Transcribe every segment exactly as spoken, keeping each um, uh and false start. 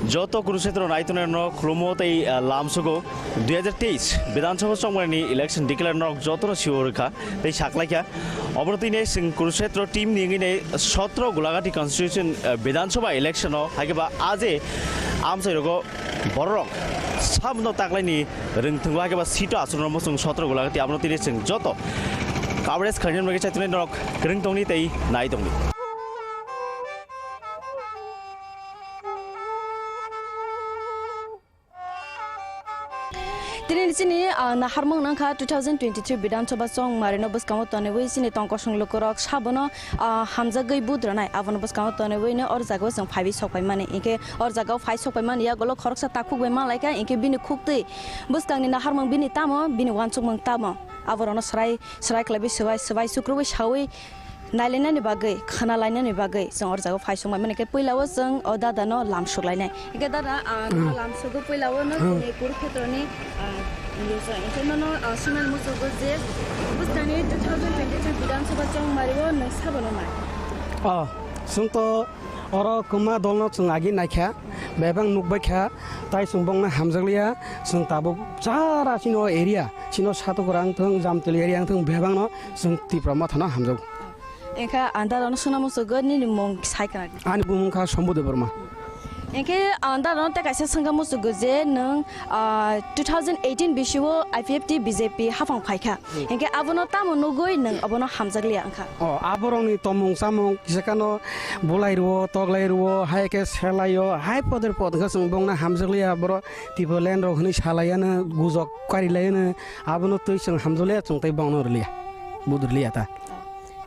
Joto Kurukshetra naitongnai rok khulumo tei, ah, lamsogo dui hajar teis Bidhan Sabha chongmani election declare norok jotono siwo rwkha tei saklaikha. Obono tini chwng Kurukshetra team ni wngwi sotro Gulagati constitution, ah, Bidhan Sabha election o haikhe ba aje amchai rogo borok sabno taklaini rwngthwngwi haikhe ba seat o achukno muchung sotro Gulagati abono tini chwng joto coverage khlainani bagwi chaitongnai norok kwrwng tongni tei nai tongni. Tini chini, ah, naharmung nangkha two thousand twenty-three Bidhan Sabha chongmari no bwskango tonwi chini tongkosong lukurok sabono, ah, hamjagwi budranai abono bwskango tonwi no or jagao chwng phaiwi sokpaimani hinkhe or jagao phai sokpaimani yagulo khoroksa takhuk bai manlaikha hinkhe bini khuktwi bwskangni naharmung bini tamo bini uansukmung tamo aborokno swrai swrai khlaiwi swbai swbai sukrubwi sawi nailainani bagwi, khwnalainani bagwi chwng o jagao phai songmani khe puila o chwng o dada no lam suklainai. Hinkhe dada, ah, nono lam sugo puila o no chini Kurukshetroni, ah, news o. Hinkhe nono, ah, swinani muchungo je bwskangni two thousand twenty-three Bidhan Sabha chongmari o nwng sabono mai? Oh, chwng to oro kwma dolno chwng agi naikha, bebak nukbaikha, tai chwng bongno hamjakliya, chwng tabuk chara chini o area, chini o Satukwrang thung, Jamtali area wngthung, bebakno chwng Tipra Mothano hamjago. Engkha ang darano swnamo swgwi nini mung sai khna di. Ani bumung kha Shambhu Debbarma. Engkhe ang darano tei kaisa swngkha muchungo je nwng, ah, two thousand eighteen bisio I P F T B J P haphang phaikha. Hmm. Engkhe abono tamo nugwi nwng abono hamjakliya wngkha? O, aborokni tomung chamung kisa kano bulai rwo, toklai rwo, hai khe selaio, hai poder pod wngkha chwng bongno hamjakliya borok Tipraland rok hwnwi salaiano, gujok karilaiano, abono twi chwng hamjakliya chwng tei bongno rwliya, budurliya ta.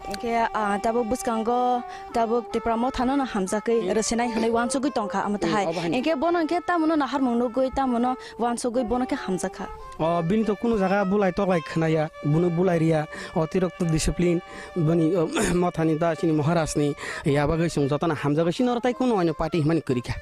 Hinkhe, ah, tabuk bwskango tabuk Tipra Mothano no hamjakgwi rwsinai hwnwi uansugwi tongkha, amo tahai. Hinkhe bono hinkhe tamono naharmung nugwi tamono uansugwi bono khe hamjakha. O, bini to kunu jaga bulai toklai khwnaya, buno bulai riya, o tirok to discipline, bini, o, Mothani da chini Maharajni yabagwi chwng jotono hamjagwi chini oro tai kunu oino party hwnmani kwrwikha.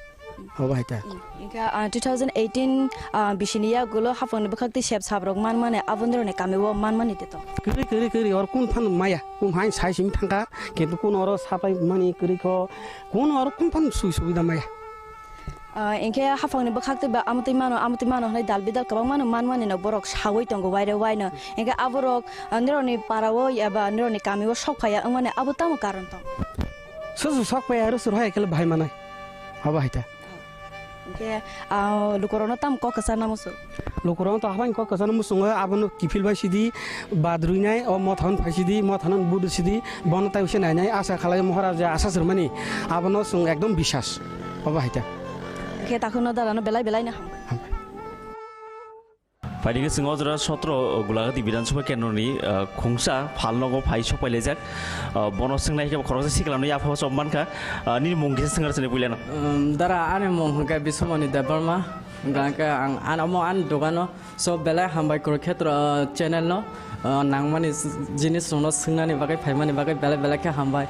Obo hai ta. Hinkhe, ah, two thousand eighteen, ah, bisini yagulo haphangni bwkhak tei sep sabrok manmani, aboni rokni kamio manmani de to. Kwrwi, kwrwi, kwrwi, oro kun phan maya, kun hain sai simi thangkha, kintu kun oro sapai mani kwrwi kho, kun oro kun phan sui subida maya. Ah, hinkhe haphangni bwkhak tei ba amotwi mano, amotwi mano hwnwi dal bidal kwbangmano manmani no borok sawi tongo waire waino. Hinkhe aborok, ah, norokni parao eba norokni kamio sok phaiya wngmani abo tamo karon tong? Susu sok phaiya aro sur hai khe bahai manai. Obo hai ta. Hinkhe, ah, lukurokno tamo kok kwchar namo chwng? Lukurokno to haphang kok kwchar namo chwngo, abono kiphil bai sidi, badrwinai, o Mothano phai sidi, Mothano budu sidi, bono tai usi nainai, asa khalai Moharaja asa sirmani, abono chwng ekdom bisas. Obo hai ta. Hinkhe takhukno darano belai belai no hambai. Hambai. Phaidi khe chwng o jora sotro Gulagati Bidhan Sabha Kendroni, ah, khungsa phalnogo phai sokpailaijak. Ah, bono swngnai khe khoroksa siklamni yapha chop mankha. Ah, nini mung khe swngna sini puilano. Um, dara, ani mung hwnkhe Biswamoni Debbarma. Hwnkhe ang, ang amo ani dogano. So, belai hambai Kurukshetra, ah, channel no, ah, nangmani jinis rokno swngnani bagwi, phaimani bagwi belai belai khe hambai.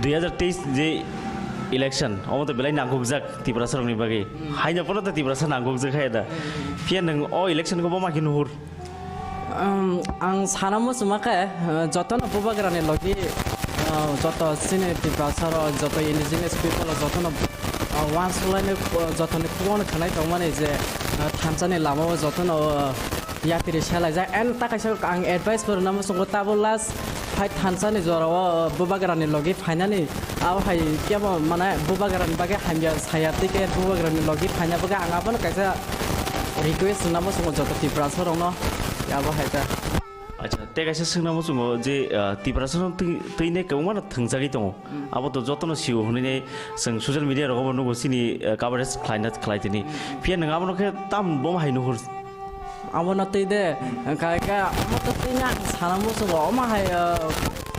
Dui hajar teis je election, omo to belai nangkukjak Tiprasa rokni bagwi. Hmm. Haino phano to Tiprasa nangkukjak hai da. Hmm. Phiya nwng o election ko bo ma khe nuhur? Um, ang sana muchuma khe, uh, jotono bubagrani logi, uh, joto chini Tiprasa rok, joto indigenous people rok jotono, uh, uansukhlaini, uh, jotoni khukno khwnai tongmani je, uh, thansani lama o jotono, uh, yapiri selaijak. And ta kaisa ang advice bo rwna muchungo, tabuk last phai thansani jorao bubagrani logi phainani, abo hai kebo mane bubagrani bagwi hamya saya tei khe bubagrani logi phaina bagwi ang abono kaisa request rwna muchungo joto Tiprasa rokno, abo hai ta. Acha, tei kaisa swngna muchungo je, ah, Tiprasa rok twi, twini kwbangma no thwngjagwi tongo. Hmm. Abo to jotono sio hwnwi chwng social media rogo bo nugo chini, ah, coverage khlaina khlai tini. Hmm. Phiya nwng abono khe tam bom hai nuhur? Abono twi de, wngkha khe omo to twi na ang sana muchungo, omo hai, ah,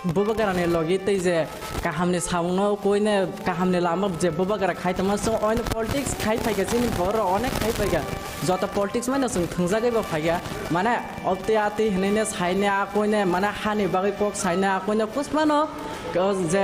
bubagrani logi tei je kahamni samungno koine kahamni lama je bubagra khai tongma, so oino politics khai phaikha chini borok onek khai phaikha, joto politics mano chwng thwngjagwi bo phaikha, mane opti ati hinine saine a koine mane hani bagwi kok saine a koine kusmano je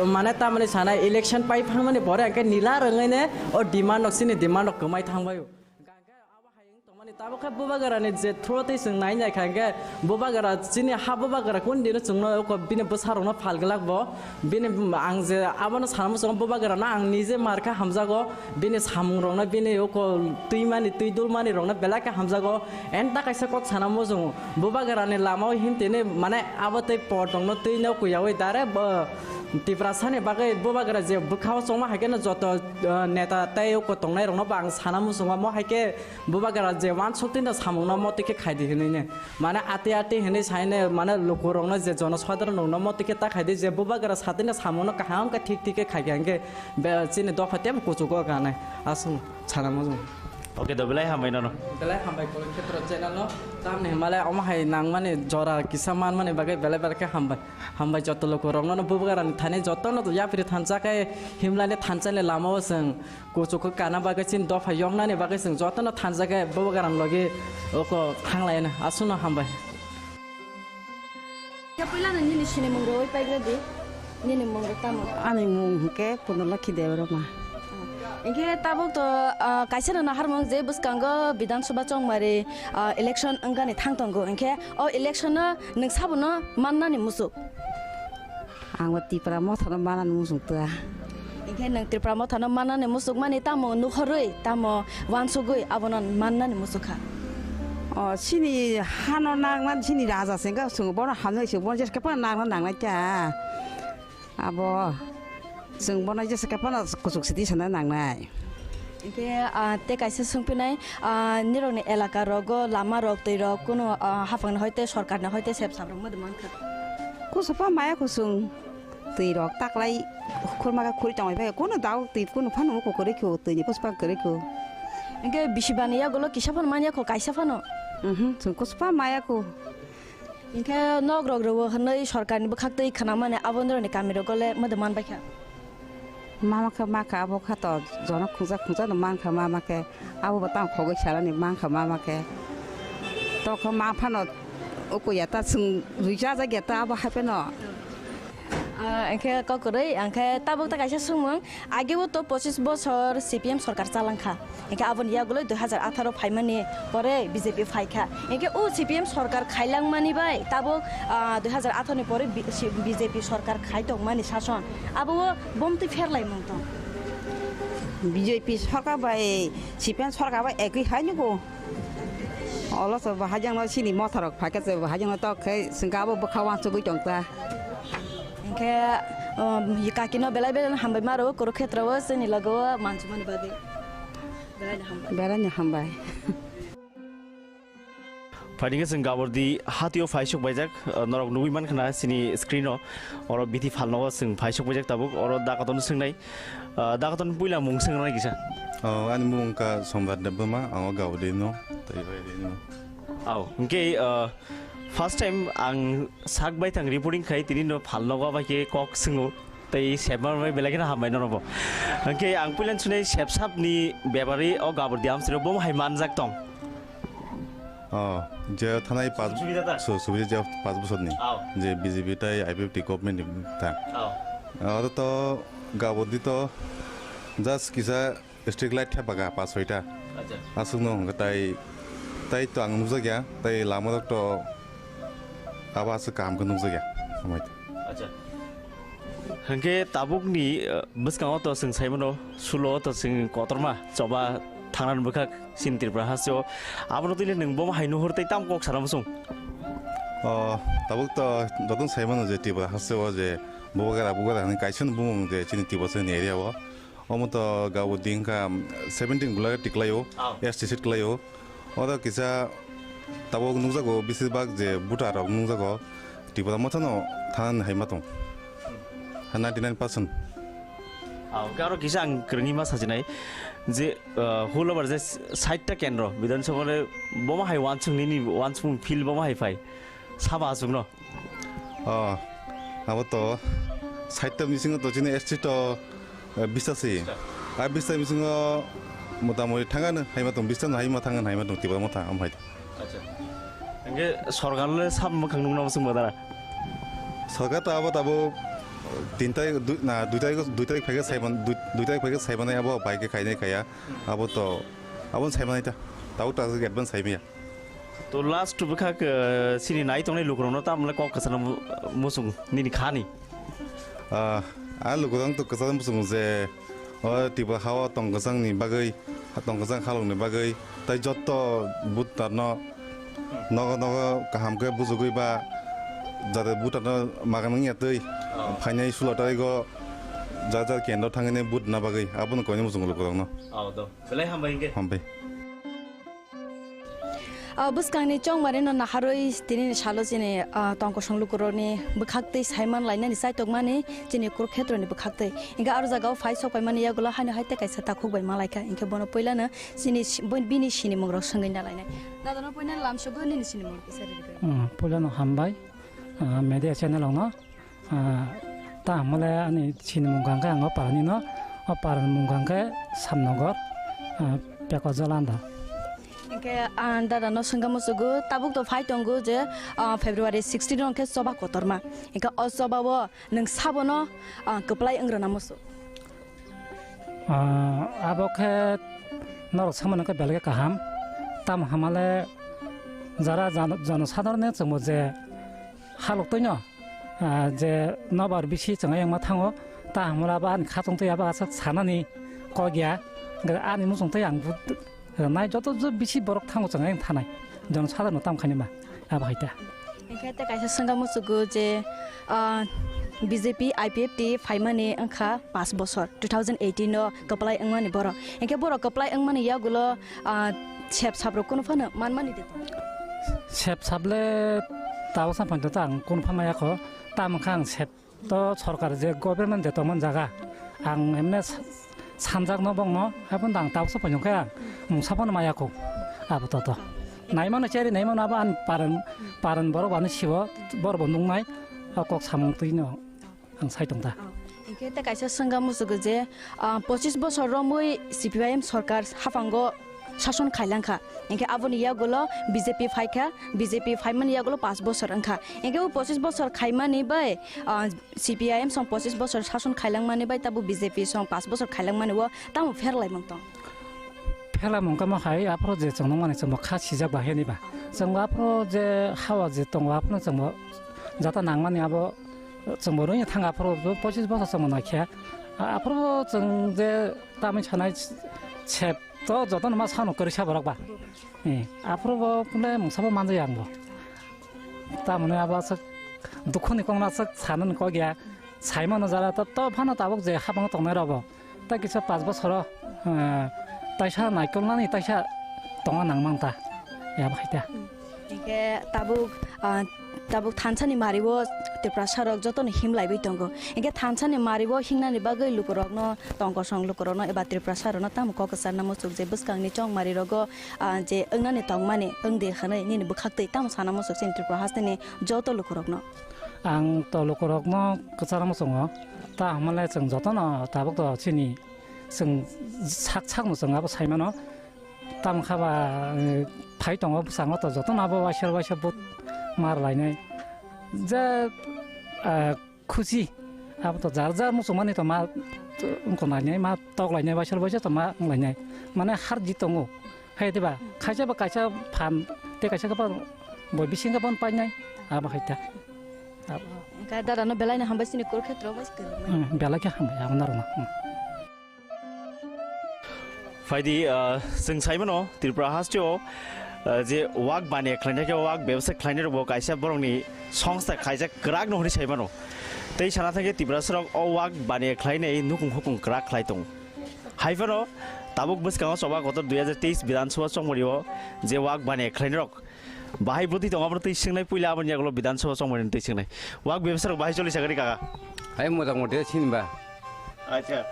mane tamani sanai election pai phangmani pore hwnkhe nila rwngwine o demand rok chini demand rok kwmai thangbaio. Hwnkhe abo hai wng tongmani Tabuk khe bubagrani je through twi chwng nai nai kha, hwnkhe bubagra chini ha bubagra kun dino chwngno oko bini bwsarokno phal glak bo. Bini, ang je abono sana muchungo bubagrano ang nije mar khe hamjago. Bini samungrokno, bini oko twimani, twi dulmanirokno belai khe hamjago. Enta kaisa kok sana muchungo, bubagrani lamao himtini, mane, abo tei por tongno twino kuyaui direct bo Tiprasani bagwi bubagra je bwkhao chongma hai kheno joto, eh, neta tei oko tongnairokno bo ang sana muchungo. Mo hai khe bubagra je uansuk tino samungno motwi khe khaidi hinwi ne. Mane ati ati hinwi saine, mane lukurokno je jonosadharon rokno motwi khe ta khaidi, je bubagra satino samungno kaham khe thik thik khe khaikha hwnkhe be chini dopha tebo kuchugo kanai. Aswk sana muchung. Oke, do belai hambai nono. Belai hambai Kurukshetra channel no. Tamni himale omo hai nangmani jora kisa manmani bagwi belai belai khe hambai. Hambai joto lukurokno, bubagrani thani jotono yapri thansa khe himlani thansani lamao chwng kuchugo kana bagwi chini dopha yoknani bagwi chwng jotono thansa khe bubagrani logi oko thanglaina. Aswkno hambai. Khe puilano nini sinimung rwui paigra di. Nini mung rok tamo? Ani mung hwnkhe Purnalokhi Debbarma. Hwnkhe tabuk to, ah, kaisa no naharmung je bwskango Bidhan Sabha chongmari, ah, election wngani thang tongo. Hwnkhe o election no nwng sabono mannani muchuk? Ang bo Tipra Mothano mannani muchung twa. Hwnkhe nwng Tipra Mothano mannani muchukmani tamo nukhorwi, tamo uansugwi abono mannani muchukha? O, chini hano nangmani chini raja se wngkha, chwng bono hamnai se, bono jesa khe phano nangna nangnai ta. Abo chwng bono jesa khe phano kuchuk sidi sana nangnai. Hwnkhe, ah, tei kaisa swngphinai, ah, nirokni elaka rogo lama rok, twi rok, kunu, ah, haphangni hoite, sorkarni hoite sep sap rok mode mankha? Kuchukpha maya kuchung. Twi rok taklai khurma khe khuri tongwi phai, kunu dao twi kunu phano muku kwrwi kho, twi ni puspang kwrwi kho. Hwnkhe bisi bani yagulo kisa phano man ya kho, kaisa phano? Mhm, chwng kuchukpha maya kho. Hwnkhe nok rok rwo hwnwi sorkar ni bwkhak twi khwnamani abo norok ni kami rogo le mode man bai kha? Mama khe ma kha, abo kha to jono khungsa khungsa no man kha mama khe. Abo bo tang khogwi salani mankha mama khe. Tokho ma phano ukuya ta chwng rwija jagya ta abo hai pheno. Ah, hwnkhe kokrwi, hwnkhe tabuk ta kaisa swngmung. Ageo to pochis bosor C P M sorkar chalangkha. Hwnkhe aboni yagulwi dui hazar atharo phaimani pore B J P phaikha. Hwnkhe o C P M sorkar khailangmani bai tabuk, ah, dui hazar atharo ni pore B-, si-, B J P sorkar khai tongmani sason. Abo o bomtwi pherlaimung tong. B J P sorkar bai C P M sorkar bai ekwi hai nugo. Olo se bo hajang no sini motha rok phai khe se bo hajang no tok khe sengke abo bwkha wansugwi tong ta. Hwnkhe, um, kaki no belai belai no hambai ma rwo Kurukshetra o chini logo o manchumani bagwi. Belai no hambai. Belai no hambai. Phaidi khe chwng Gabordi hatio phaisok baijak, uh, norok nugwi mankha na chini screen o, oro bithi phalno o chwng phaisok baijak tabuk, oro da kotorno swngnai, uh, da kotorno puila mung swngnai kisa. Oh, ani mung wngkha Somrat Debbarma, ang o Gabordi no, tei bai ri no. Au, hwnkhe, uh, first time ang sak baithang reporting khai tini no phalno o bai khe kok swngo. Tei sepma bai belai kheno hambai norokbo. Hwnkhe ang puilan sunai sepsapni bebari o Gabordi amsiro bomo hai manjak tong. Oh, je thanai pas Subida ta? Su-, subida je pas bosorni. Ao. Je B J P tai I P F T government ni ta. Ao. Oro to Gabordi to just kisa street light thepaka pas soita. Acha. Aswkno hwnkhe tai, tai to ang nukjakya, tai lama rok to abo aswk kaham khe nukjakya. Hambai. Acha. Hwnkhe tabukni, eh, bwskango to chwng saimano, sulo to chwng kotorma choba thangnani bwkhak chini Tripura hasteo. Abono twi le nwng bomo hai nuhur tei tamo kok sana muchung? Oh, tabuk to jotono saimano je Tripura hasteo je bubagra bubagra hwnwi kaisa no bumung je chini Tiprasani area o. Omo to Gabordi wngkha seventeen gula tiklaio, Ao. S T seat klaio. Oro kisa tabuk nukjago, besibak je voter rok nukjago, Tipra Mothano thanani hai ma tong. Ninety nine percent. Ao, hwnkhe aro kisa ang kwrwngwi ma sajinai je, uh, hulobar je sait ta kendro Bidhan Sabha le bomo hai uansuk nini uansukmung feel bomo hai phai. Sabo aswkno? Oh, abo to sait ta bisingo to chini S T to, eh, bista si. Bista. A bista bisingo motamoti thangano hai ma tong, bista no hai ma thangano hai ma tong Tipra Motha, am hai. Acha. Hwnkhe sorkar le sab mwkhang nukna muchung bo dara? Sorkar to abo tabo tin tarik, dui, na, dui tarik, dui tarik phaikhe saiman, dui, dui tarik phaikhe saimanai abo bai khe khainai khaiya. Abo to, abo saimanai ta. Tabuk ta advance hai maya. To last bwkhak, eh, chini nai tongnai lukurokno tamle kok kwchangno mu-, muchung nini khani. Ah, a lukurok to kwchang muchung je o Tripura hao tong kwchangni bagwi, tong kwchang halokni bagwi, tai jotto voter no nogo nogo kaham khe bujugwi ba jate voter no magan wngya twi phainai sulo tarigo ja ja kendro thangwi vote na bagwi abono koini muchung lukurokno. Oh, do. Belai hambai hingke. Hambai. Ah, bwskangni chongmarino naharwi tinini salo chini, ah, tongkosong lukurokni bwkhaktwi saiman lainani chaitokmani chini Kurukhetroni bwkhaktwi. Hingke aro jagao phai sokpaimani yagulo haino hai tei kaisa takhuk bai malaikha. Hingke bono puilano chini si-, bo-, bini sinimungrok swngwi nalainai. Dadano puilano lamsogo nini sinimung kisa ririkha. Hmm, puilano hambai, ah, media channel rokno. Ah, ta hamole ani chini mung kangke ang o parani no, o parani mung kangke Samnogor, ah, Peko Jolanda. Hingke, ah, dada no swngkha musugo, tabuk to phai tongo je, ah, February sixteen no khe choba kotorma. Hingke o choba o nwng sabono, ah, kwplai wngrana musu. Ah, abo khe norok samani khe belai khe kaham. Tamo hamale jara jano-, jonosadharone chwngbo je halok twino, ah, je nobar bisi chwng ayangma thango, ta hamala ba ani khatung twi abo aswk sanani kok ya. Ani muchung twi ang bu-, nai joto jo bisi borok thango chwng ayang thanai. Jonosadharno tam khainima abo hai ta. Hingke tei kaisa swngkha musugo je, ah, B J P I P F T phaimani wngkha pash bosor, two thousand eighteen o kwplai wngmani borok. Hingke borok kwplai wngmani yagulo, ah, sep saprok kunu phano manmani de to? Sep sable tao sa phang to ang kunu pha maya kho, tamo kha ang sep to sorkar je government je tongmani jaga, ang emne sa-, sanjakno bongno, haiboni ang tabuksa poino khe ang mungsa phano maya kho, abo to to. Naimano cheri naimano abo ani paran, paran borok ani sibo, borok bo nungnai, o kok samung twino ang sai tong ta. Oh, hingke tei kaisa swngkha musugo je, ah, pochis bosor romwi C P I M sorkar haphango sason khailangkha. Hingke aboni yagulo B J P phaikha, B J P phaimani yagulo pash bosor wngkha. Hingke o pochis bosor khaimani bai, ah, C P I M song pochis bosor sason khailangmani bai tabuk B J P song pash bosor khailangmani o tamo pherlaimung tong? Pherlaimung kamo hai aphuru je chwng nukmani chwngbo kha sijak bahai ni ba. Chwngbo aphuru je hawa je tongo aphuru chwngbo jata nangmani abo chwngbo rwngya thang aphuru pochis bosor chwngbo naikhe. Aphuru chwng je tamni sanai sep to jotono ma sano kwrwi sa borok ba. Eh, aphuru bo kule mungsa bo manjaya ang bo. Tamoni abo aswk dukhuni kokno aswk sanani kok ya. Saimano jara to, to phano tabuk je habang tongnai rok bo. Ta kisa pash bosoro, eh, taisa naikolnani taisa tonga nangmang ta. Ya bahai ta. Hingke tabuk, ah, tabuk thansani mario Tiprasa rok jotono himlaiwi tongo. Hingke thansani mario hingnani bagwi lukurokno, tongkosong lukurokno eba Tiprasa rokno tamo kok kwcharna muchuk je bwskangni chongmari rogo, ah, je wngnani tongmani wngdi hwnwi nini bwkhaktwi tamo sana muchuk chini Tripura hasteni joto lukurokno? Ang to lukurokno kwcharna muchungo, ta hwnmale chwng jotono tabuk to chini chwng sak sakno chwng abo saimano. Tamo kha ba, eh, phai tongo bwskango to jotono abo waisa waisa vote mar lainai. Je, eh, khusi abo to jar jar muchungmani to ma wngkon lainai, ma tok lainai, waisa waisa to ma wng lainai. Mane har jit tongo. Hai diba? Khaisa ba kaisa phan tei kaisa khe ba boi bising khe ban painai. Abo hai ta. Abo. Hingke dada no belai no hambai chini Kurukhetra bai se kwrwngmani. Hmm, belai khe hambai abo narwkno. Hmm. Phaidi, ah, chwng saimano Tripura hasteo, ah, je wak baniya khlainai khe wak bebsa khlainai rokbo kaisa borokni songsta khaijak kwrakno hwnwi saimano. Tei sana thangkhe Tiprasarok o wak baniya khlainai nukung hukung kwrak khlai tongo. Hai phano tabuk bwskango choba kotor dui hajar teis Bidhan Sabha chongmario je wak baniya khlainai rok Bahai bwtwi tongo, abono twi swngnai, puila aboni yagulo Bidhan Sabha chongmani twi swngnai. Wak bebsa rok bahai choli sagani kaka? Hai, mota moti sini ba. Acha.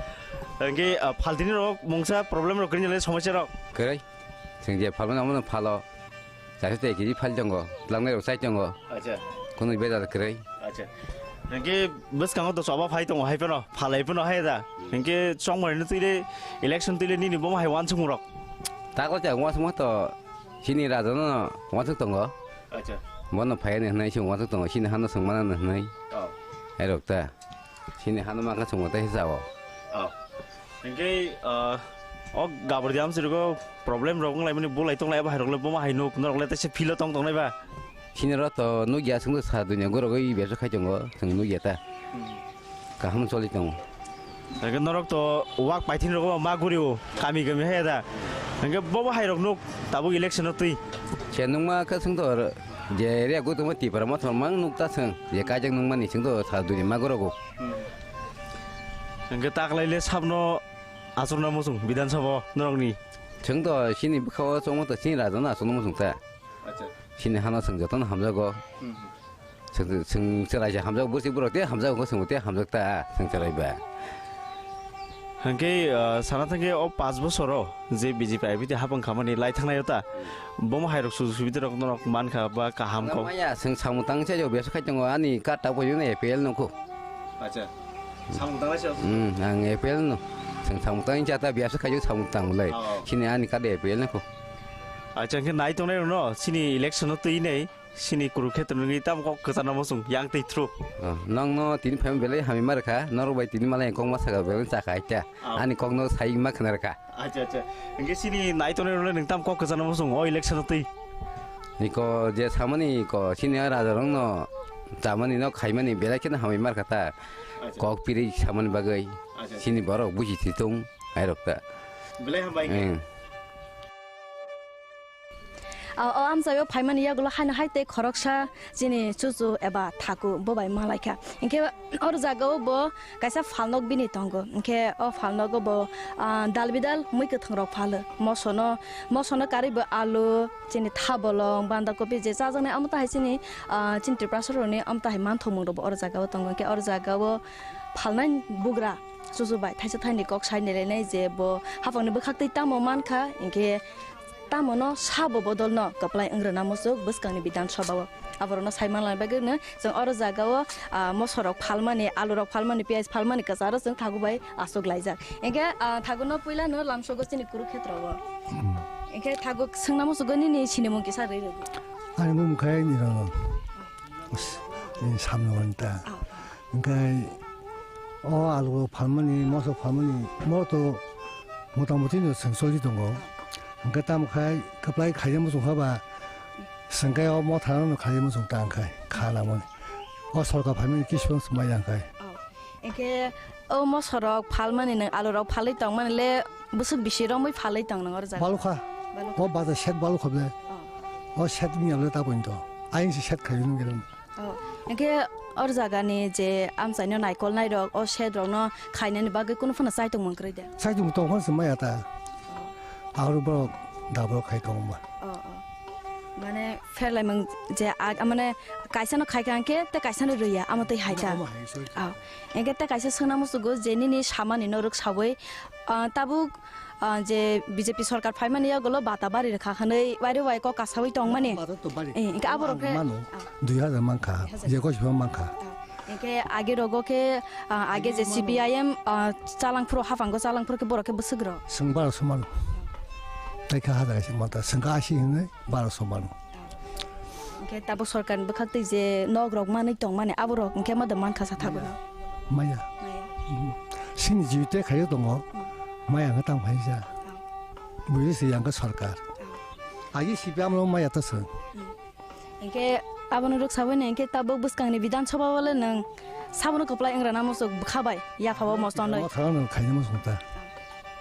Hingke, ah, phaltini rok mungsa problem rok kwrwini le somosya rok? Kwrwi. Chwng je phalmani omono phalo. Chaisa tei kiri phal tongo. Tlangnai rok chai tongo. Acha. Kono beda kwrwi. Acha. Hingke bwskango to choba phai tongo, hai phano phalai phano hai da. Hingke chongmani twi le election twi le nini bomo hai wansukmung rok? Tako chang wansukma to Chini raja no wansuk tongo. Acha. Bono phaiya ni hwnwi se wansuk tongo, chini hano swngmana no hwnwi. Oh. Hai rok ta. Chini hano mangkha swngma tei se chao. Oh. Hingke, ah, O Gabordi amchwrwgo problem rok wnglaimani bulai tonglai abo hai rokle bomo hai nuk norokle teisa filo tong tongnai ba? Sini ro to nukya, chwngno sa dunya gorogwi bebsa khai tongo, chwng nukya ta. Hmm. Kaham choli tongo. Hwnkhe norok to wak paithini rogo ma guri o, kami kami haya da. Hwnkhe bobo hai rok nuk tabuk election o twi. Se nukma khe chwng to je area gutuma Tipra Motha mang nuk ta chwng, je kaijak nukmani chwng to sa dunya ma gorogo. Hmm. Hwnkhe taklaile sabno achukna muchung Bidhan Sabha o norokni. Chwng to chini bwkha o chongma to chini raja no achukna muchung ta. Acha. Chini hano chwng jotono hamjago. Hmm, hmm. Chwng, chwng, chwng raisa hamjago, bwswi borok tei hamjago, chwngbo tei hamjak ta, chwng chwrai ba. Hwnkhe, ah, sana thangkhe o panch bosoro je B J P I P T hapang khamani lai thangnai ta, bomo hai rok sujuk subida rok norok mankha ba kaham kok? Maya, chwng samung tang se jo, biyasa khai tongo, ani card ta boyo na A P L nungkho. Acha. Samung tang se? Hmm, ang A P L no. Chwng samung tang cha ta, biyasa khai jo samung tang lai. Oh. Chini ani card A P L nungkho. Acha, hwnkhe nai tongnai rok no, chini election no twi nei. Sini Kurukshetra ni tamo kok kwchana muchung yang twi thru. Oh, nang no tini phaima belai hamwi ma rwkha, norok bai tini malai kok ma saka belai chakha kya. Oh. Ani kok no sai ma khna rwkha. Acha, acha. Hwnkhe sini nai tongnai rok nang tam kok kwchana muchung o election twi. Niko je samani ko sini raja rok no chamani no khaimani belai kheno hamwi ma rwkha ta. Acha. Kok piri samani bagwi. Acha, acha. Sini borok buji thwi tung hai rok ta. Belai hambai. Hmm. O, o amchaio phaimani yagulo haino hai tei khoroksa chini chuchu eba thaku bo bai ma lai kha. Hinkhe o jagao bo kaisa phalnok bini tongo. Hinkhe o phalnogo bo, ah, dal bidal mui kwthang rok phalo. Mosono, mosono karwi bo alu, chini thabolong, banda kopi je chajaknai amo tahai chini, ah, chini Tiprasa rokni amo tahai manthokmung rok bo o jagao tongo. Hinkhe o jagao phalnai bugra chuchu bai thaisa thaini kok sai nailainai je bo haphangni bwkhaktwi tamo mankha, hinkhe Tamono sabo bodolno kwplai wng rwna muchuk bwskangni Bidhan Sabha o. Aborokno sai manlani bagwino chwng oro jagao, ah, mosorok phalmani, alurok phalmani, piyaj phalmani kwcharo chwng thagu bai achuk laijak. Hinkhe, ah, thaguno puilano lamsogo chini Kurukshetra o. Hmm. Hinkhe thagu swngna muchugo nini sinimung kisa rwi rwdi. Ani mung khai ni rano. Ni samno ta. Ah. Hingke o alu phalmani, moso phalmani, mo to motamoti no chwng choli tongo. Hingke tamo khai kwplai khaiyamo chwng haba, chwng khe o motha no khaiyamo chwng tang khai kha nangmani. O sorkar phaimani kisima se maya khai. Oh. Hingke o mosorok phalmani nwng alurok phalwi tongmani le bwswk bisi romwi phalwi tong nang o jaga? Balukha. Balukha. O baja set balukha ble. Oh. O set ni able ta pointo. Aing se set khai nung geleng. Oh, hingke or jagani je amchaino naikolnairok, o setrokno khainani bagwi kunu phano chaitongmung kwrwi de? Chaitongmung tong phano se maya ta. Oh. Aro borok da borok khai tongo ma. Oh, oh. Mane pherlaimung je ag-, mane kaisano khaikha hingke tei kaisano rwya, amo twi hai ta? Omo hai, sorry. Oh. Hingke tei kaisa swngna muchugo je nini samani norok sawi, ah, tabuk Ah, je B J P sorkar phaimani yagulo bata bari rwkha hwnwi wairo wai kok kasawi tongmani. Bata to bari. Eh, hingke aborok khe mano, ah, dui hajar mankha, dui hajar. Je koichibang mankha. Ah, hingke age rogo khe, ah, age je C P I M, ah, chalangphuru, haphango chalangphuru khe borok khe bwswk rw? Chwng baro so mano. Tei kha hajar kaisa manta, chwng kha asi hwnwi baro so mano. Hingke tabuk sorkarni bwkhaktwi je nok rok manwi tongmani, aborok hingke modo mankha sa thago no? Maya. Maya. Mhm. Sini jiwi te khayo tongo. Hmm. Maya hwnkhe tang phaisa. Oh. Buini se yang khe sorkar. Oh. Agi C P M no maya ta se. Hmm. Hingke abono rwk sabaino hingke tabuk bwskangni Bidhan Sabha o le nwng sabono kwplai wng rwna muchuk bwkha bai yapha o mosto nwi. Motha no khaina muchung ta.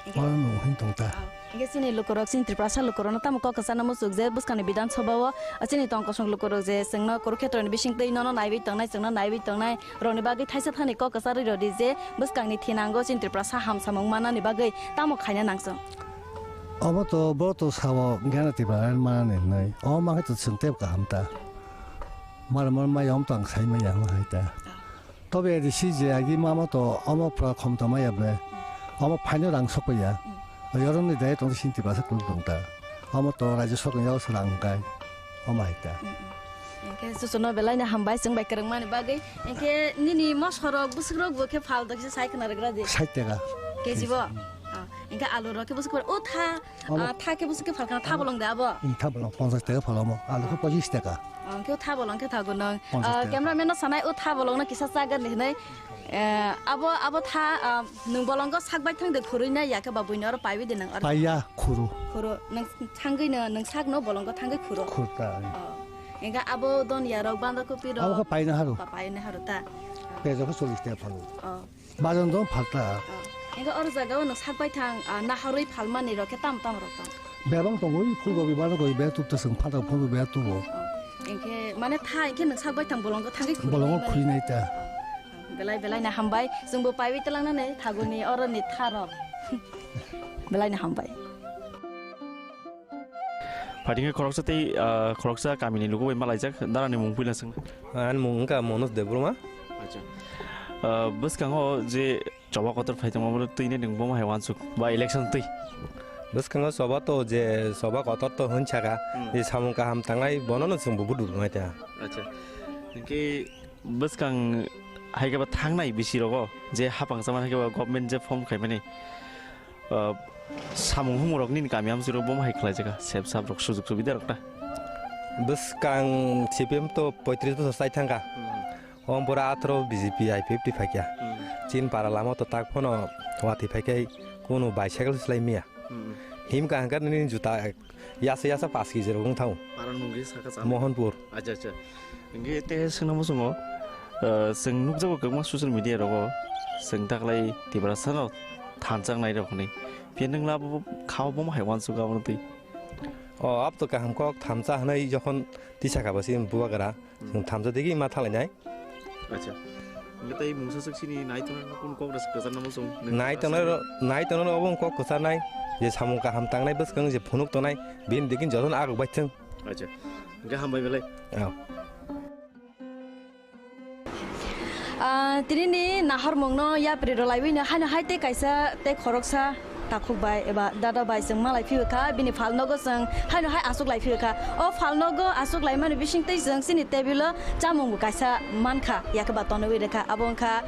Hingke oro nwng hwn tong ta. Hingke chini lukurok, chini Tiprasa lukurokno tamo kok kwchana muchuk je bwskangni Bidhan Sabha o chini tong kosong lukurok je chwngno Kurukshetroni bisingtwi nono naiwi tongnai, chwngno naiwi tongnai rokni bagwi thaisa thani kok kwcharwi rwdi je bwskangni thinango chini Tiprasa hamsamung manani bagwi tamo khaina nangchung. Obo to, bo to sao Gana Tipra manani hwnwi. O mankhe to chwng tei kaham ta. Mar mar maya om to ang sai maya hwnwi hai ta. Tobe A D C je agi mama to omo pura khomta maya ble. Omo phaino rang sokpaiya. Yoroni dai tong sinti basa kul tong ta. Omo to raja sokni yao sarang kai. Omo hai ta. Hingke susuno belai no hambai chwng bai kwrwngmani bagwi. Hingke nini mosorok bwswkrok bo khe phal dokhe sai khna rwgra di. Sait taka. K G bo? Ah. Hingke alu rok khe bwswk phar-, o tha, Alo. Ah, tha khe bwswk khe phalkha, tha bolong de abo? Hmm, tha bolong ponchas taka phalamo, alu khe Ah. Pachis taka. Ah, hingke o tha bolong khe thago nang. Ponchas Ah, taka. Cameraman no sanai o tha bolong no kisa chagan de hinui. Eh, abo, abo tha, ah, nwng bolongo sak bai thang de khurui na ya khe ba buino oro paiwi de nang oro? Paiya, khuru. Khuru, nang thangwi no, nang sak no bolongo thangwi khuru. Khurta. Oh. Hingke abo don ya rok banda kopi rok. Abo khe paina haru. Pa-, paina haru ta. Pejo khe chollish taka phalu. Oh. Bajon don phalta. Oh. Hingke oro jaga o nang sak bai thang, ah, naharwi phalmani rok khe tam tam rok tong? Bebang tongo, oi phulgobi, banda kobi, bebak tuk tuk song phalta phulgobi bebak tugo. Oh. Hingke mane tha hingke nang sak bai thang bolongo thangwi khurui Bolongo mani. Khurui nai ta. Belai belai no hambai, chwngbo paiwi twlangnani thaguni oroni tharok. Belai no hambai. Phaidi khe khoroksa tei, ah, khoroksa kamini luku bai malaijak, darani mung puila swng. Ani mung wngkha Manoj Debbarma. Acha. Ah, bwskango je choba kotor phai tongma, bono twi nai nwng bomo hai uansuk ba election twi? Bwskango choba to je choba kotor to hwn saka, Hmm. je samung kaham tangnai bono no chwngbo buduk nai ta. Acha. Hwnkhe bwskang hai khe ba thangnai bisi rogo je hapang chamani hai khe ba government je form khaimani, ah, samung humung rok nini kami amchuro bomo hai khlaijak kha, sep sap rok sujug subida rok ta? Bwskang C P M to poitris bosor chai thangkha. Hmm. Omo pore atharo B J P I P F T phaikya. Hmm. Chin para lama to tak phano watwi phaikhai kunu bicycle slai maya. Hmm. Himkha hwnkhe nini juta yasa yasa paanch kg rok wng thango. Paran mung khe sakha chana? Mohanpur. Acha, acha. Hwnkhe te swngna muchungo, ah, chwng nukjago kwbangma social media rogo, chwng taklai Tiprasa no thansa wngnai rok hwnwi. Phiya nwng labo kha o bomo hai uansuk abono twi? O, abo to kaham kok, thansa hwnwi jokhon tisa kha bo se bubagra, Hmm. chwng thansa digi ma thanglainai. Acha. Hwnkhe tei mungsa swk chini nai tongnai rok kunu kok rwchap kwchar namo chwng? Nai tongnai rok, nai tongnai rok obo wng kok kwcharnai, je samung kaham tangnai bwskang je phunuk tongnai, bini digi jotono arok bai thwng. Acha. Hwnkhe hambai belai. Oh. Ah, tini ni nahormung no yapri rw laiwi no haino hai tei kaisa tei khoroksa takhuk bai eba dada bai chwng malai phiyo kha, bini phalnogo chwng haino hai aswk lai phiyo kha. O phalnogo aswk lai mani bising tei chwng chini table o chamung bo kaisa man kha, yakhe ba tonwi rw kha. Abo wng kha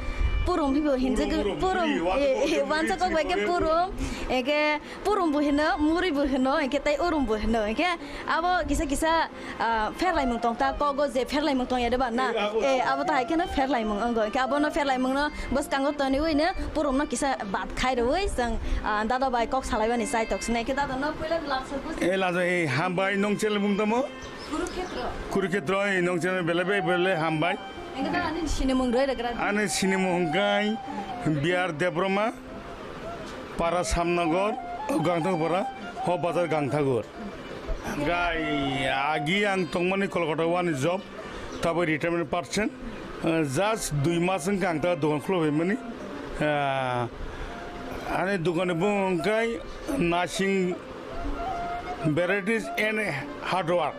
purum hibo hinjagwi, purum, purum, purum, eh, eh, wansuk kok bai khe purum, eke purum bo hino, muri bo hino, eke tei urum bo hino, eke abo kisa kisa Ah, pherlaimung tong ta, kogo je pherlaimung tong ya de ba na? Eh, abo. Eh, abo ta hai kheno pherlaimung wngo. Hwnkhe abono pherlaimung no bwskango toniwi no purum no kisa bat khai rwi chwng, ah, dada bai kok salai mani chai tok sinai. Hwnkhe dada no puila lab sor bus. Eh, lajo, eh, hambai nong chele bung tamo? Kurukhetro. Kurukhetro, eh, nong chele bele be bele hambai. Hwnkhe dada nini sinimung roi rwgra. Ani sinimung hwnkhe Biyar Debroma. Para Samnagar, o Gangthakpara, ho bazar Gangthagur. Gai agi ang tongmani Kolkata wani job, tabo retirement person. Eh, just dui mas wngkha ang ta dogan khuluphaimani. Eh, ani dogan ni bumung wngkha Nasing Varieties and Hardware.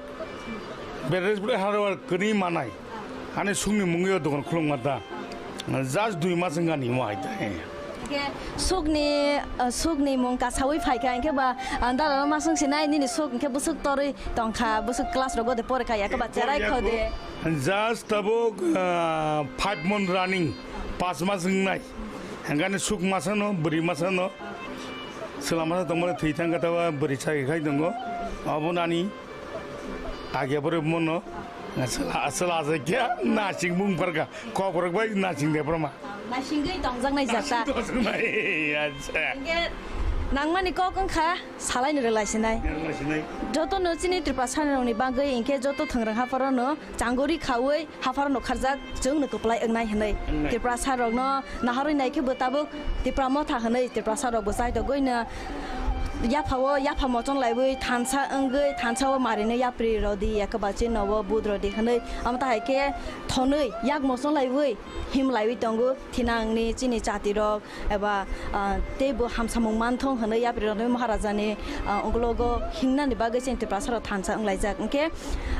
Varieties and Hardware kwrwi manai. Ani sukni mungwi o dogan khulukma ta. Just dui mas wngkha ni mo hai ta. Hwnkhe sukni, ah, sukni mung kasawi phaikha, hwnkhe ba, ah, dada no masung sinai nini suk hwnkhe bwswk torwi tongkha, bwswk class rogo de porikha, yakhe ba cherai kho de. Just tabuk, ah, five month running, pas mas wngnai. Hwnkhe ani suk masa no, bwrwi masa no. Chwla masa tongmani thwi thangkha, tabo bwrwi chakhe khai tongo. Abo nani. Age bore mono aswla aswla aswla kya nasing bung parka kokrok bai nasing de broma. Nasingwi tongjaknai jata. Nasing tongjaknai, acha. Hwnkhe nangmani kok wngkha salaini rwlai sinai. Rwlai sinai. Joto no chini Tripura sani rokni bagwi hwnkhe joto thwngrwng hapharo no changori khawi hapharo no kharjak chwng no kwplai wngnai hwnwi. Wngnai. Tripura sa rok no naharwi naikhe bo tabuk Tipra motha hwnwi Tiprasa rok bo chaitogwi no yapha o yapha mochon laiwi thansa wngwi thansa o marinwi yapri rodi, yakhe ba chini nogo bud rodi hwnwi. Amo ta hai khe thonwi yak mochon laiwi him laiwi tongo thinangni chini chati rok eba, ah, tei bo hamsamung manthong hwnwi yapri rodi Maharajani, ah, ugulogo hingnani bagwi chini Tiprasa rok thansa wnglaijak. Hwnkhe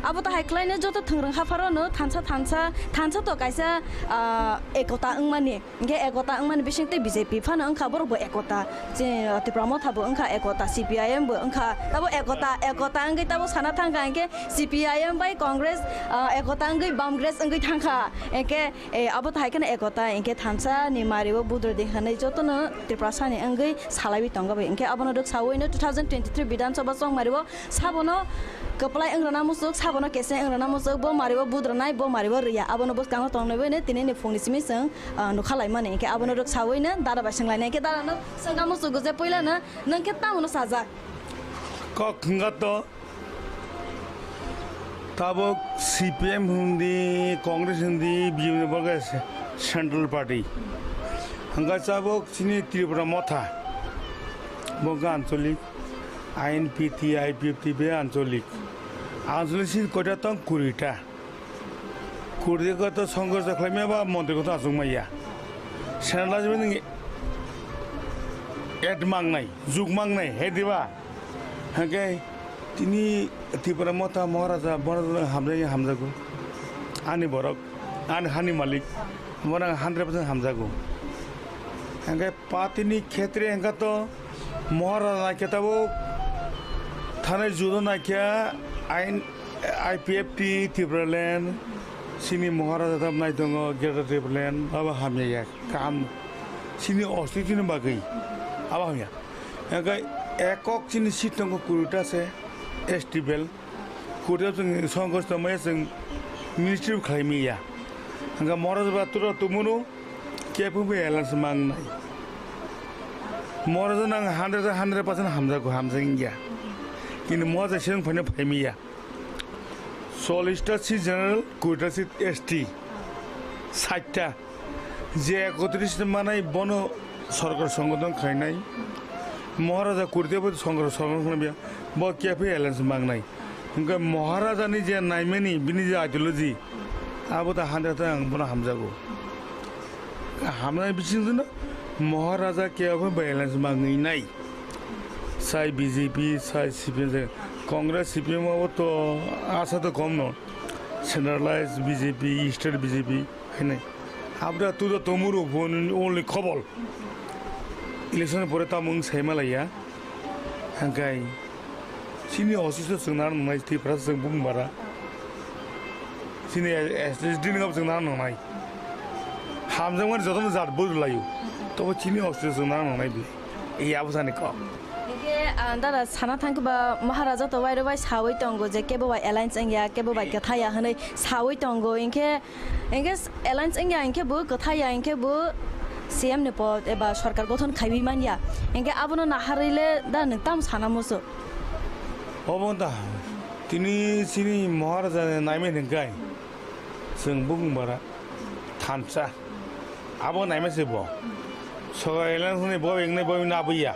abo ta hai khlaino joto thwngrwng hapharo no thansa thansa thansa to kaisa, ah, ekota wngmani. Hingke ekota wngmani bisingtwi B J P phano wngkha, borok bo ekota. Chini, uh, Tipra Motha bo wngkha Ekota C P I M bo wngkha, tabo ekota, ekota wngwi tabo sana thangkha, hinkhe C P I M bai Congress, ah, ekota wngwi Bamgress wngwi thangkha, hinkhe, eh, abo tahai kheno ekota, hinkhe thansa ni mari o budro de hinwi jotono Tiprasa ni wngwi salaiwi tongo bai, hinkhe abono rwksawi no two thousand twenty-three Bidhan Sabha chongmari o sabono kwplai wng rwna muchuk, sabono keseng wng rwna muchuk, bo mari o budronai, bo mari o rwya, abono bwskango tongnai bai no tini ni phung ni simi chwng, ah, nukha laimani, hinkhe abono rwksawi no dada bai swng lainai, hinkhe dada no swngkha muchuk je puila no nwng khe tamo no sajak. Kok hwnkha to, tabuk C P M hindi, Congress hindi, B J P ni bo khe central party. Hwnkha tabuk chini Tripura motha, bo khe ancholik, I N P T, I P F T be ancholik. Ancholik si koita tong? Kuri ta. Kuri ta to Songkor sa khlaimaya ba montri kotor achuk maya. Centralize bai nung et mangnai, juk mangnai, he diba? Hake tini Tripura motha Maharaja, Maharaja hamjai hamjago. Ani borok, ani hani malik, borok hundred percent hamjago. Hake party ni khetre hwnkha to Maharaja naikhe tabuk thanai judo naikhe ain I P F T Tipraland, chini Maharaja tab nai tongo Greater Tipraland, abo hamya ya kam. Chini ostitini bagwi abo hamya. Hake ekok chini seat tongo kurita se S T bel. Kurita chwng Songkor tongmaya chwng ministry khlai miya. Hake Maharaja ba tura tumunu kepung bai alliance mangnai. Maharaja nang hundred, hundred percent hamjago, hamjak wngya. Kini Maharaja siyang phaina phaimiya. Chollish ta seat general, kuri ta seat S T, sait ta. Je ekotris manai bono sorkar songothon khainai. Maharaja kurita bo sorkar songothon khainai, bo kephi alliance mangnai. Hwnkhe Maharaja ni je naimani, bini je ideology, abo ta hundred ta ang bono hamjago. Hamnai bisingtwi no Maharaja khe abo violence mangwi nai. Sai B J P, sai C P M, sai Congress, C P M abo to asa to kom no. Centralized B J P, state B J P, hai nai. Abra tu da tomuru phone only khobol. Election pore tamung sai malaya. Hangkai. Chini office o chwng nang nai, Tiprasa chwng bung bara. Chini S D ni chwng nang nai. Hamjakmani jotono jat bujlaiyo. Tobo chini office o chwng nang nai bile. Ei abo sani kok. Hingke, ah, dada sana thangkhe ba Maharaja to wairo bai sawi tongo je kebo bai alliance wngya, kebo bai kwthaya hwnwi sawi tongo. Hingke Hingke alliance wngya hingke bo kwthai ya hingke bo C M ni pod eba sorkar gothon khaiwi manya. Hingke abono naharwi le da nwng tamo sana muchuk? Obo da tini chini Maharaja ni naimani hingkai chwng bukung bara thansa. Abo naima se bo. Soga alliance ni bo engnai bo na abuya.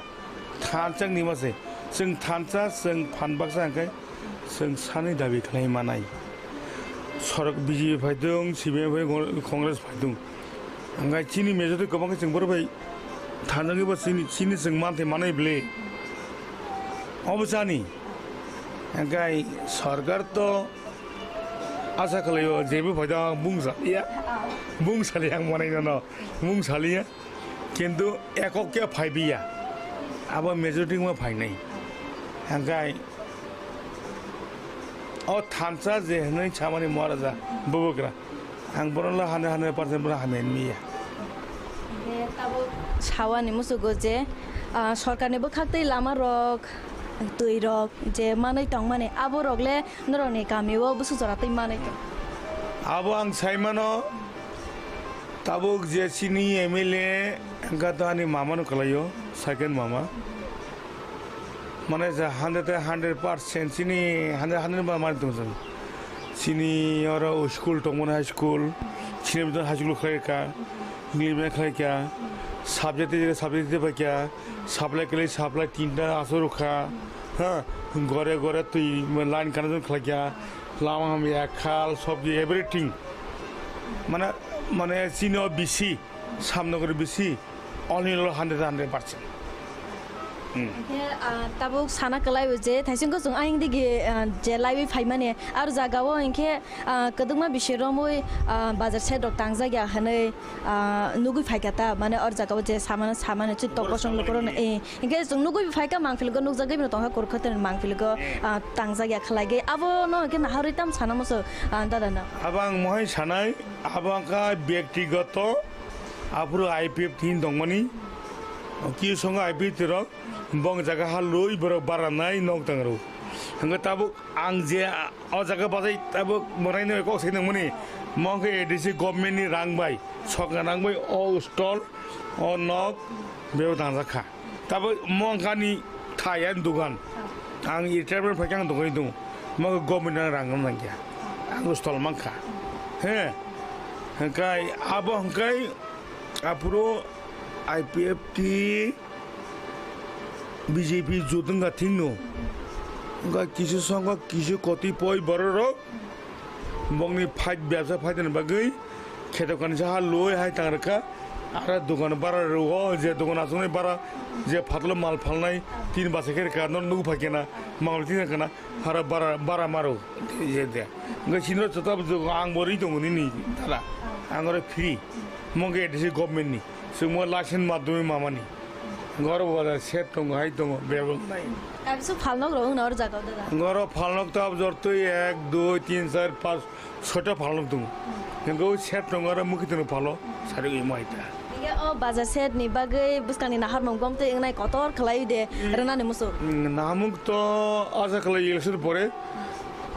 Thansa ni ma se. Chwng thansa, chwng phan baksa hingkai. Chwng sani dabi khlai manai. Sorok B J P phaidung, C P M phaidung, Congress phaidung. Hingkai chini majority kwbang khe chwng borok bai thanjagwi bo chini, chini chwng manthai manai bwle. Obo chani. Hingkai sorkar to asa khlaio, jebo phaidung bung saliya. Bung saliya ang manai nono. Bung saliya. Kintu ekok khe phaibiya. Abo majority ma phainai. Hingkai O thansa je hwnwi samani Maharaja bubagra. Ang bono lo hundred, hundred percent bono hamya hwnwi ya. Hingke tabuk sawani musugo je, ah, sorkarni bwkhaktwi lamarok, twirok je manwi tongmani, aborok le norokni kamio bwswk jora twi manwi tong? Abo ang saimano, tabuk je chini M L A wngkha to ani mamano kwlaio, second mama. Mane ja hundred, hundred percent chini hundred, hundred ba mani tong jani. Chini oro school tongmani high school, chini bitor high school khlai kha, English medium khlai kha, subject tei subject tei bai kha, supply khlai supply tinta aswk rw kha, ha, gore gore twi line connection khlai kha, lama hamya, khal, sobji, everything. Mane, mane chini o B C, Shyamnagar B C, All in all, hundred, hundred percent. Hinkhe, ah, tabuk sana kwlai o je thaichung kwchwng ayang digi, ah, je laiwi phaimani, aro jaga o hinkhe, ah, kwdwkma bisi romwi, ah, bazar side rok tangjak ya hwnwi, ah, nugwi phaikha ta, mane or jaga o je samano, samano chwng tok kosong lukurokno, eh, hinkhe chwng nugwi phaikha mangpili go nukjagwi no tongkha kurkha tei mangpili go, ah, tangjak ya khlai ge abono hinkhe naharwi tam sana muchung, ah, dada no. Abo ang mohai sanai, abo wngkha byaktigoto, aphuru I P F T hin tongmani, kis wngkha I P F T rok, bong jaga ha lwi borok bara nai nok tang rw. Hingke tabuk ang je o jaga bajai tabuk mwnaino kok sai nangmani, mo khe A D C government ni rang bai sokna rang bai o stall o nok bebo tangjak kha. Tabuk mo wngkha ni thai ani dogan. Ang retirement phaikhe ang dogan tongo. Mo khe government ni rang rwna nangya. Ang stall mankha. He. Hingkai abo hingkai aphuru I P F T B J P jut wngkha thikno. Wngkha kisu songkha kisu kotipoi bororok. Bongni fight bebsa fight ni bagwi kheto kanisa ha loi hai tang rwkha. Aro dogan bara rwo, je dogan aswknai bara, je phatlo mal phalnai, tin basa khe rwkha, no nukphai khe na, mangal tin kana, hara bara, bara maro, je de. Ngai sinro chota bu ang bo ri tongo nini dada. Ang oro free. Mo khe A D C government ni. Chwngmo license madhyome mamani. Goro bo set tongo, hai tongo, bebak nai. Kaisa phalnok rok wngna or jaga o dada. Goro phalnok to ab jortoi ek, dui, tin, char, panch, soita phalnok tongo. Hingke o set tongo aro mukhi tongo phalo, sari ui mai ta. Hingke o bazar set ni bagwi bwskang ni naharmung gom tei wngnai kotor khlai de rwnani muchung. Naharmung to aja khlai election pore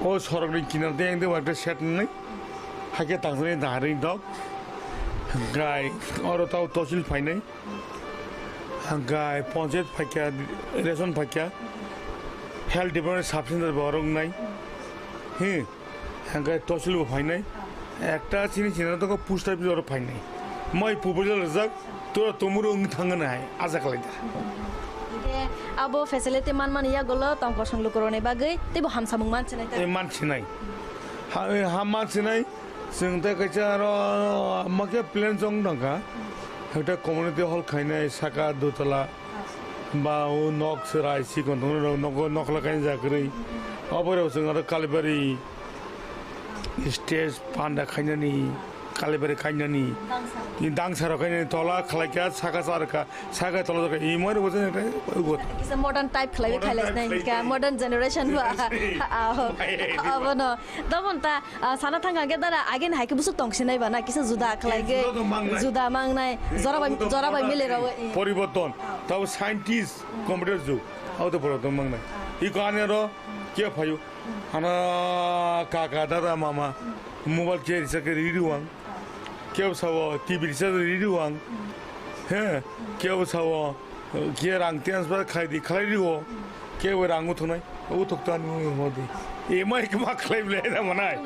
o sorok ni kinar de engde warte set nai. Haikhe tangsa ni naharwi dok. Gai oro tao tosil phainai. Hingkai ponchayat phaikya, ration phaikya, health department sub center bo oro wngnai. Hi, hingkai tosil bo phainai. Ekta chini chini to post office oro phainai. Mai proposal rijak, tora tomuro wng thangna hai, aja khlai da. Hingke abo facility manmani yagulo tong kosong lukurokni bagwi teibo hamsamung mansinai ta? E mansinai. Ha, e, ha mansinai. Chwng tei kaisa aro makhe plan chong tongkha. Hwnkhe community hall khainai saka dotala ba o nok chwrai chikon tongmani rok nogo nokla kainwi jakwrwi. Obo rok chwng aro Kalibari stage panda khainani, Kalibari khainani. Dangsa. Ni dangsa rok khainani tola khlaikha saka charkha. Saka tolo jaga imar bo jeng ugot. Kisa modern type khlaiwi modern khailai type nai khlai ka, modern generation ba. Yes. Ah, abo no. Tobon ta, ah, sana thang khe dara again hai khe busuk tong sinai ba na kisa juda khlai ge. Juda to mangnai. Juda mangnai. Jora bai, jora bai mile rawi. Poriborton. Ah. Tabo scientist, computer jug. Abo to poriborton mangnai. Ah. Iko ani ro ke phayu. Hana kaka dada mama mobile ke risa ke riri wang. Kebo sao T V risa riri wang. He, kebo sao ke rang transfer khai di khlai rio. Kebo rang uthunai uthuk tani mo di. E mai kma khlai ble da manai.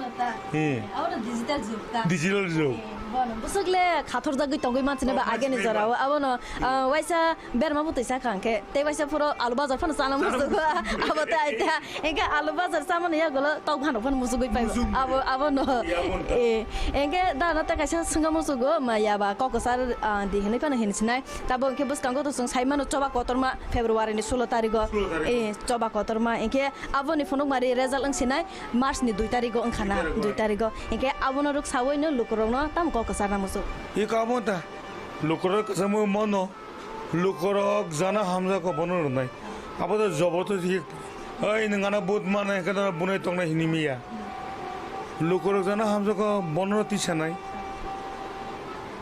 He. Abo digital jug ta. Digital jug. Bono busuk le khathor jagwi tongwi manchine ba ageni jorao. Abono, ah, waisa berma butwi sakha hwnkhe tei waisa phuru alu bajar phano chana musugo. Abo tei aita hwnkhe alu bajar chamani yagulo tok phano phano musugwi pai. Abo, abono. Eh, hwnkhe dana tei kaisa swngna musugo ma yaba kok kwchar, ah, di hinwi phano hinsinai. Tabo hwnkhe bwskango to chwng saimano choba kotorma February ni sulo tarigo. Eh, choba kotorma hwnkhe aboni phunukmari result wngsinai March ni dui tarigo wngkhana, dui tarigo. Hwnkhe abono rwksawi no lukurokno tamo kok kwcharna muchung. Iko abo ta lukurok kwchamo mono. Lukurok jana hamjak khe bono rwnai. Abo to joboto jik. Oi nwng ano vote mana hwnkhe no bunai tongnai hinwi miya. Lukurok jana hamjak khe bono tisanai.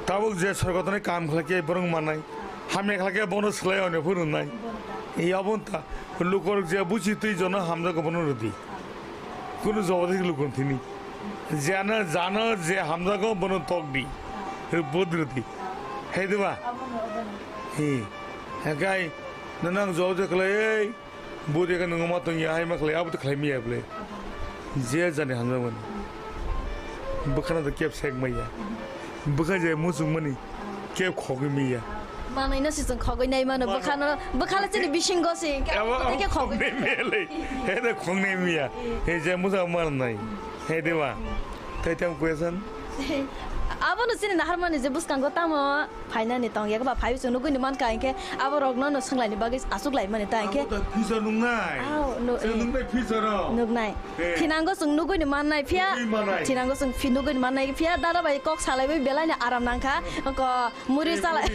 Tabuk je sorkar tani kam khlai khe borok manai. Hamya khlai khe bono swlai oni phuru rwnai. Iya bon ta lukurok je buchi twi jana hamjak khe bono rwdi. Kunu joboto jik lukurok thini. Jana jana je hamjak khe bono tokdi. Vote rwdi. Hai diba? Abono, abono. Hi. Hakai, nanang jol je khlai, ei, budi ka nungma tong ya, hai ma khlai, abo to khlai miya ble. Abono. Je jani hamjak mani. Bwkhana to kep sek maya. Bwkha je muchung mani, kep khogwi miya. Manai no si chwng khogwi nai mano, bwkhano, bwkhala chini bisingo si, abo ke khogwi khogwi miya le. He de khogwi miya. He je muchung manai. He de ba. Tai tam question. Abono chini naharmani je bwskango tamo phainani tong, yak ba phai chwng nugui ni mankha, hinkhe abo rokno no swnglaini bagwi achuk lai mani ta, hinkhe Abo to future nungnai. Aw, no, Chwng eh. Nungnai future o. Nugnai. Eh. Thinango chwng nugui ni mannai phiya. Nugui mannai. Thinango chwng phi-, nugui ni mannai phiya, dara bai kok salaiwi belai ni aram nangkha. Ko muri Eh, salai.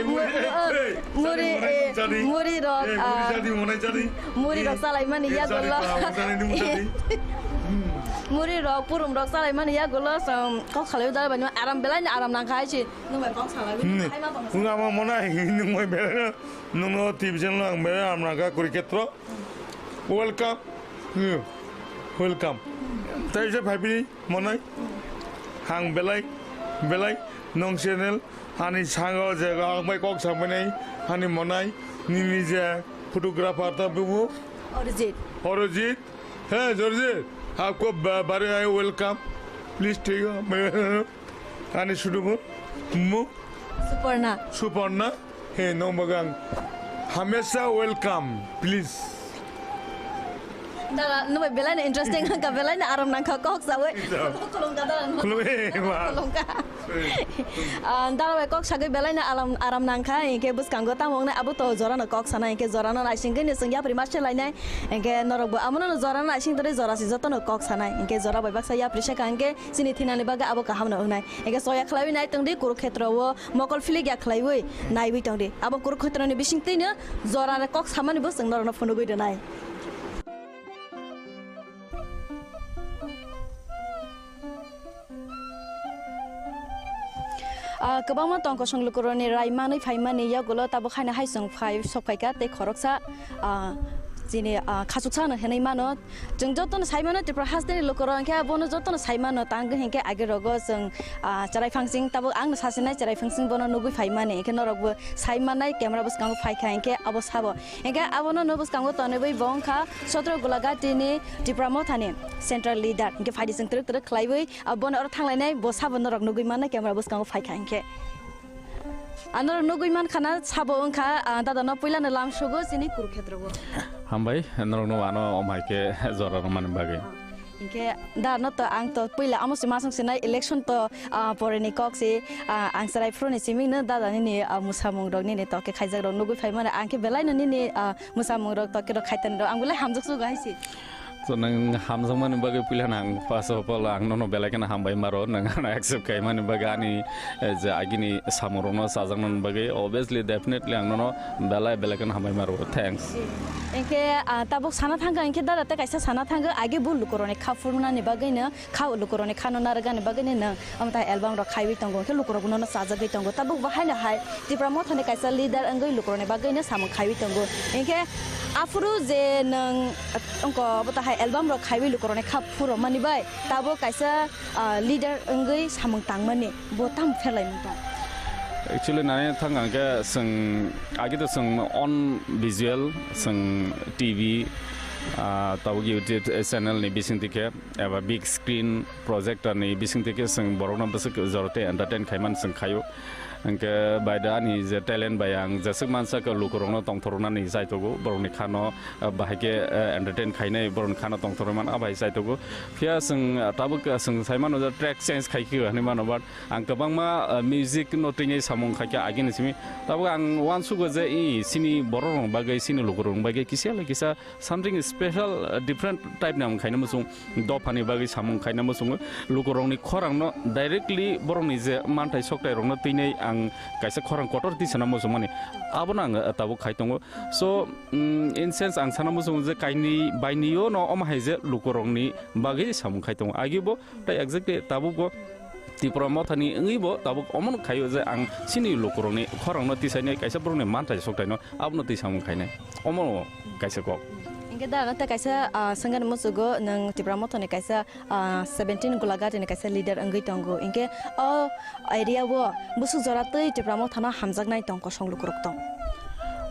muri. Eh, muri. Muri, eh, eh, muri, chadi, eh, monai chadi. Muri rok, Eh, muri ah, chadi, monai chadi. Muri rok Eh, salai mani eh, ya chadi, golo. pa, chadi, nung chadi. Muri rok, purum rok salai mani ya golo, som, kok salai dara bai ni aram belai ni aram nangkha hai si. Nung bai kok salai Hmm. hai ma tong. Nung ama monai, nung bai belai no, nung no T V channel ang belai aram nangkha Kurukhetro. Welcome. Hmm. Welcome. Tai se phai bini. Monai, ang belai, belai, nong channel, ani sango je ang bai kok samani, ani monai, nini je photographer ta bubu. Orijit. Orijit, hey, Jorjit, aapko ba-, bare aaye, welcome. Please, thik hai, ani sudubu, mu, Suparna. Suparna. He, nong bagang. Hamesha welcome, please. Dara, nungbai belai no interesting wngkha, belai no aram nangkha kok sawi. Ito. Khulumkha dara, no? Khulumkha. Khulumkha. Eh. Ah, dara bai kok sagwi belai no alam, aram nangkha, hinkhe bwskango tamo wngnai abo to jora no kok sanai, hinkhe jora no naisingwi no chwng yapri ma se lainai, hinkhe norok bo amo no jora no naising twi jora se joto no kok sanai, hinkhe jora bai baksa yapri se ka hinkhe chini thinani bagwi abo kaham no wngnai, hinkhe soya khlaiwi nai tongdi Kurukhetro o. Mokol philik ya khlaiwi naiwi tongdi. Abo Kurukhetroni bisingtwino jora kok samani bo chwng norokno phunugwi rwnai. Ah, kwbangma tong kosong lukurokni rai manwi phaimani yagulo tabuk haino hai chwng phai sok phaikha tei khoroksa, ah, chini, ah, khachuksa no hinwi mano. Chwng jotono sai mano Tripura hasteni lukurok, hinkhe abono jotono sai mano, tang hinkhe age rogo chwng, ah, Cherai Phangsing, tabuk ang no sasinai Cherai Phangsing bono nugwi phaimani, hinkhe norokbo sai mannai camera bwskango phaikha, hinkhe abo sabo. Hinkhe abono no bwskango tonwi bo wngkha Sotro Gulaghatini Tipra Mothani central leader, hinkhe phaidi chwng twrwk twrwk khlaiwi, ah, bono oro thanglainai, bo sabo norok nugwi mannai camera bwskango phaikha hinkhe. Ano nugwi mankha na sabo wngkha, ah, dada no puila no lam sugo chini Kurukhetra o. Hambai, norok no ano omhai khe jora rwmani bagwi. Hinkhe da no to ang to puila amo se masung sinai election to, ah, pore ni kok se, ah, ang chwrai phuru ni simi no dada nini, ah, musamung rok nini to khe khaijak rok nugwi phai mani ang khe belai no nini, ah, musamung rok to khe rok khaitani rok ang belai hamjak sugo hai se. So, nwng hamjakmani bagwi puila nang, first of all, ang nono belai kheno hambai maro, nwng ano accept khaimani bagwi ani, eh, je agini samungrokno chajaknani bagwi, obviously, definitely, ang nono belai, belai kheno hambai maro. Thanks. Hinkhe, ah, tabuk sana thangkha, hinkhe dada tei kaisa sana thangkha, age bo lukurokni kha phunuknani bagwino, kha lukurokni khano narwknani bagwino nwng Omo ta album rok khaiwi tongo, hwnkhe lukurok bono chajagwi tongo. Tabuk bo haino hai Tipra Mothani kaisa leader wngwi lukurokni bagwino samung khaiwi tongo. Hinkhe aphuru je nwng, wngkha obo ta hai album rok khaiwi lukurokni kha phurokmani bai tabuk kaisa, ah, leader wngwi samung tangmani bo tamo pherlaimung tong? Actually, nai thang ang khe chwng agi to chwng on visual, chwng T V, ah, tabuk YouTube channel ni bisingtwi khe eba big screen projector ni bisingtwi khe chwng borokno bwswk jora tei entertain khaimani chwng khaio. Hinkhe bai da ani je talent bai ang jeswk mansa khe lukurokno tongthornani chaitogo, borokni khano, ah, bahai khe, eh, entertain khainai, borokni khano tongthorwi man, ah, bai chaitogo. Phiya chwng, ah, tabuk, ah, chwng sai mano je track change khai khe hinwi mano, but ang kwbangma, ah, music no twi samung khai khe agini simi. Tabuk ang uansugo je, i, chini borok rok bagwi, chini lukurok bagwi kisa le kisa something special, uh, different type ni ang khaina muchung, dophani bagwi samung khaina muchungo, lukurokni khorangno directly borokni je manthai soktai rokno twinai ang kaisa khorang kotor tisana muchungmani, abono ang, uh, tabuk khai tongo. So, um, in sense ang sana muchungo je kainwi bainwio no omo hai je lukurokni bagwi samung khai tongo, agibo Tai exactly tabuk bo Tipra Mothani wngwi bo tabuk omono khaio je ang chini lukurokni khorangno tisainai kaisa borokni manthai soktaino abono tisamung khainai. Omo kaisa kok. Hinkhe da, nata kaisa, ah, swngani muchugo nwng Tipra Mothani kaisa, ah, seventeen Gulaghatini kaisa leader wngwi tongo. Hinkhe o area o busuk jora twi Tipra Mothano hamjaknai tong kosong lukurok tong.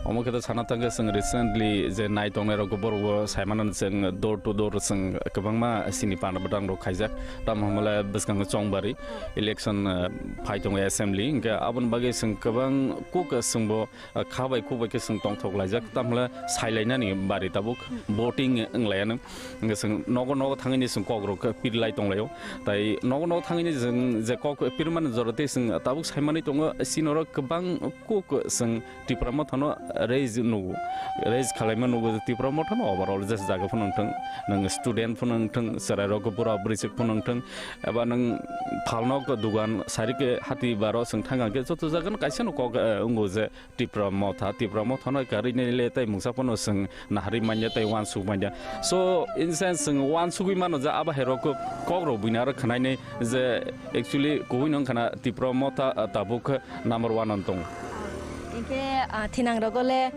Omo khe to sana thangkhe chwng recently je nai tongnai rok borok bo sai mano chwng door to door chwng kwbangma sini panda bwtang rok khaijak. Tamo hwnba le bwskango chongbari election, eh, phai tongo assembly, hwnkhe aboni bagwi chwng kwbang kuk chwngbo, eh, kha bai kuk bai khe chwng tongthok laijak. Tamo hwnba le sai lainani bari tabuk voting wng laiya nw. Hwnkhe chwng nogo nogo thangwi ni chwng kok rok pir lai tong laio. Tai nogo nogo thangwi ni chwng je kok pirmani jora tei chwng tabuk sai manwi tongo, chini oro kwbang kuk chwng Tipra Motha no raise nugo, raise khalaima nugo je Tipra Motha no overall je jaga phano wngthang, nwng student phano wngthang, chwrai rok bura bwrwi chwk phano wngthang, eba nwng phalnok dugan sari khe hati baro chwng thang khe joto jaga no kaisa no kok, eh, wngo je Tipra Motha, Tipra Motha no karwi nai le tai mungsa phano chwng naharwi manya tai uansuk manya. So, in sense, chwng uansugwi mano je abo hai rok kok rok buina aro khwnainai je actually kubui no wngkha na Tipra Motha, ah, tabuk number one on tong. Hinkhe, ah, thinang rogo le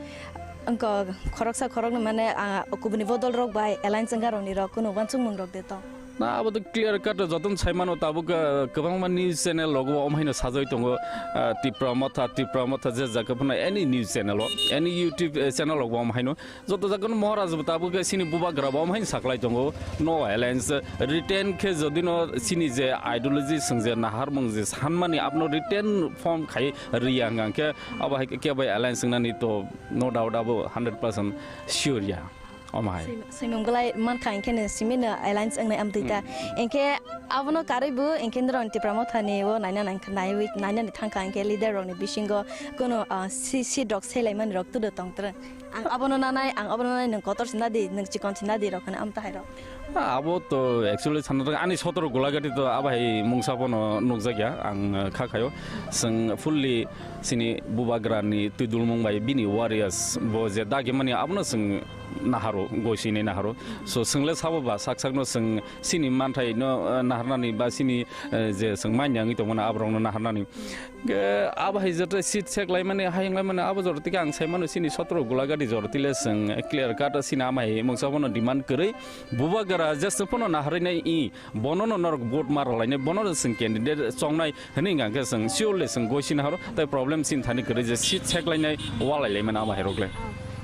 wngkha khoroksa khoroknwi mane, ah, kubuni bodol rok bai alliance wngkha rokni rok kunu uansukmung rok de tong. Na, abo to clear cut jotono sai mano, tabuk, ah, kwbangma news channel rogo omo haino sajagwi tongo, ah, Tipra Motha, Tipra Motha je jaga phano any news channel o, any YouTube, eh, channel rogo omo haino. Joto jaga no Maharaj bo tabuk khe chini bubagra bo omo haino saklai tongo. No alliance, written khe jodi no chini je ideology chwng je naharmung je sanmani abono written form khai riya hwnkha khe abo hai khe bai alliance wngnani to no doubt abo hundred percent sure ya. Omo hai. Swimung belai mankha hinkhe no simi no alliance wngnai amtwi ta. Hmm. Hinkhe abono karwi bo hinkhe norok Tipra Motha ni o naina nangkha, naiwi, nainani thangkha hinkhe leader rok ni bisingo kono, ah, si-, seat rok selaimani rok tudo tongtrwng. Ang abono nanai, ang abono nanai, nwng kotor se nadi, nwng chikon se nadi rok hwnwi amtahai rok. Ah, abo to actually sana thang ani sotoro Golagati to abo hai mungsa bono nukjakya ang, eh, kha khayo. Chwng fully chini bubagrani twidulmung bai bini warriors bo je dagimani abono chwng naharo, goisini naharo. So chwngle sabo ba sak sakno chwng chini manthai no, eh, naharnani ba chini, eh, je chwng manya wngwi tongmani aborokno naharnani. Ge, abo hai joto seat sek laimani, hayung laimani, abo joto tike ang sai mano chini sotoro Golagati joto tile chwng clear cut chini ama hai mungsa bono demand kwrwi. Bubagra jeswng phano naharwi nai i, bono no norok vote ma rwlainai, bono no chwng candidate chongnai hwnwi hwnkha khe chwng surely chwng goi chini haro, tai problem chini thani kwrwi je seat sek lainai, walai laimani ama hai rok le.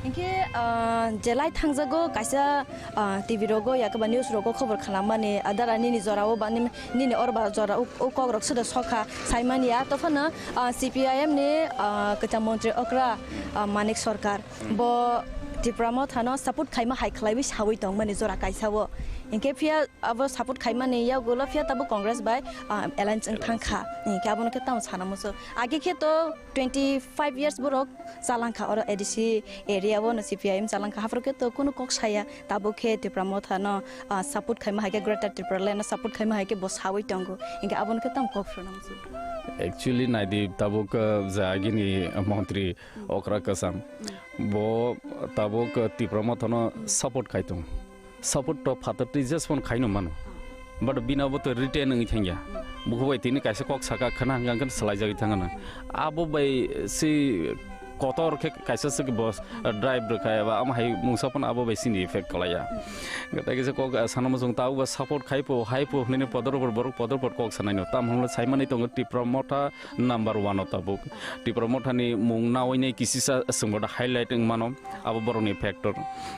Hinkhe, ah, je lai thangjago kaisa, ah, T V rogo, yakhe ba news rogo khobor khnamani, ah, dara nini jorao ba nini, nini oro ba jora o, o kok rok soda sokha saimani ya. Tophano, ah, C P I M ni, ah, kwcham montri okra, ah, Manik Sarkar, hmm, bo Tipra Motha no support khaima hai khlaiwi sawi tongmani jora kaisa o. Hinkhe phiya abo support khaimani yagulo phiya tabuk Congress bai, ah, alliance wng thangkha. Hinkhe abono khe tamo sana muchung. Age khe to twenty five years borok chalangkha oro A D C area o no C P I M chalangkha. Haphuru khe to kunu kok saya. Tabuk khe Tipra Motha no, ah, support khaima hai khe Greater Tipraland no support khaima hai khe bo sawi tongo. Hinkhe abono khe tamo kok phuru nang muchung. Actually, naidi tabuk, ah, je agini montri okra kwcham. Hmm. Bo tabuk, ah, Tipra Motha no support khai tong. Support to phatar twi jesphano khaino mano. But bini abo to written wngwi thangya. Bukhuk bai tini kaisa kok saka khna hwnkha hwnkhe swlaijagwi thangano. Abo bai si kotor khe kaisa se bo drive rwkha eba omo hai mungsa phano abo bai sini effect kwlaiya. Hwnkhe tai kaisa kok sana muchung tabuk bo support khai pho, hai pho hwnwi podor podor borok podor podor kok sanaino. Tamo hwnle saimani tongo Tipra Motha number one o tabuk. Tipra Motha ni mung nawi nai kisisa swngbo da highlight wng mano. Abo borokni factor.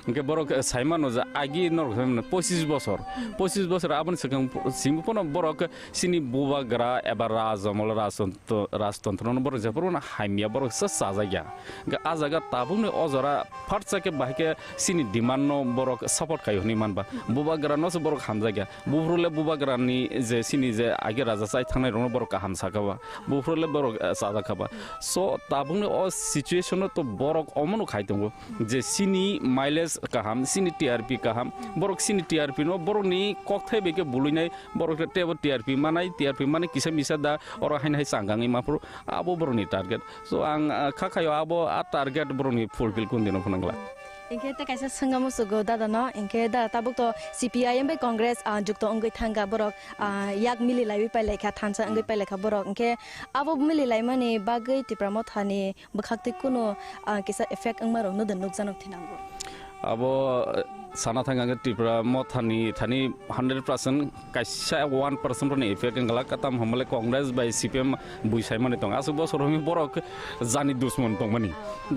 Hwnkhe borok, eh, sai mano je agi norok sai mano pochis bosor. Hmm. Pochis bosor aboni swkang simi phano borok chini bubagra eba rajamolo rajtantro, rajtantrono borok jephuru hamya borok se chajakya. Hwnkhe ah jaga tabukni o jora phatsa khe bahai khe chini demand no borok support khaio hwnwi manba. Bubagra no se borok hamjakya. Buphuru le bubagrani je chini je age raja chai thangnai rokno borok kaham sakha ba. Buphuru le borok, eh, chajak kha ba. So, tabukni o situation o to borok omono khai tongo je chini mileage kaham, chini T R P kaham, borok chini T R P no borokni kokthai bai khe buluinai, borok teibo T R P manai, T R P manai kisa misa da oro haino hai changangwi maphuru, abo borokni target. So, ang, ah, kha khaio abo a target borokni fulfill kun dino phunang glak. Hinkhe tei kaisa swngna muchungo dada no, hinkhe da tabuk to C P I M bai Congress, ah, jukto wngwi thangkha borok, ah, yak mili laiwi pailaikha, thansa wngwi pailaikha borok. Hinkhe abo mili laimani bagwi Tipra Mothani bwkhaktwi kunu, ah, kisa effect wngma rok nukjaknai thinango. Abo, eh, Sana thang ang Tripura mothani thani hundred percent kaisa one percent ni effect wng glak, katam hamle Congress bai C P M bui saimani tong. Aswk bosor hwnwi borok jani dusmon tongmani.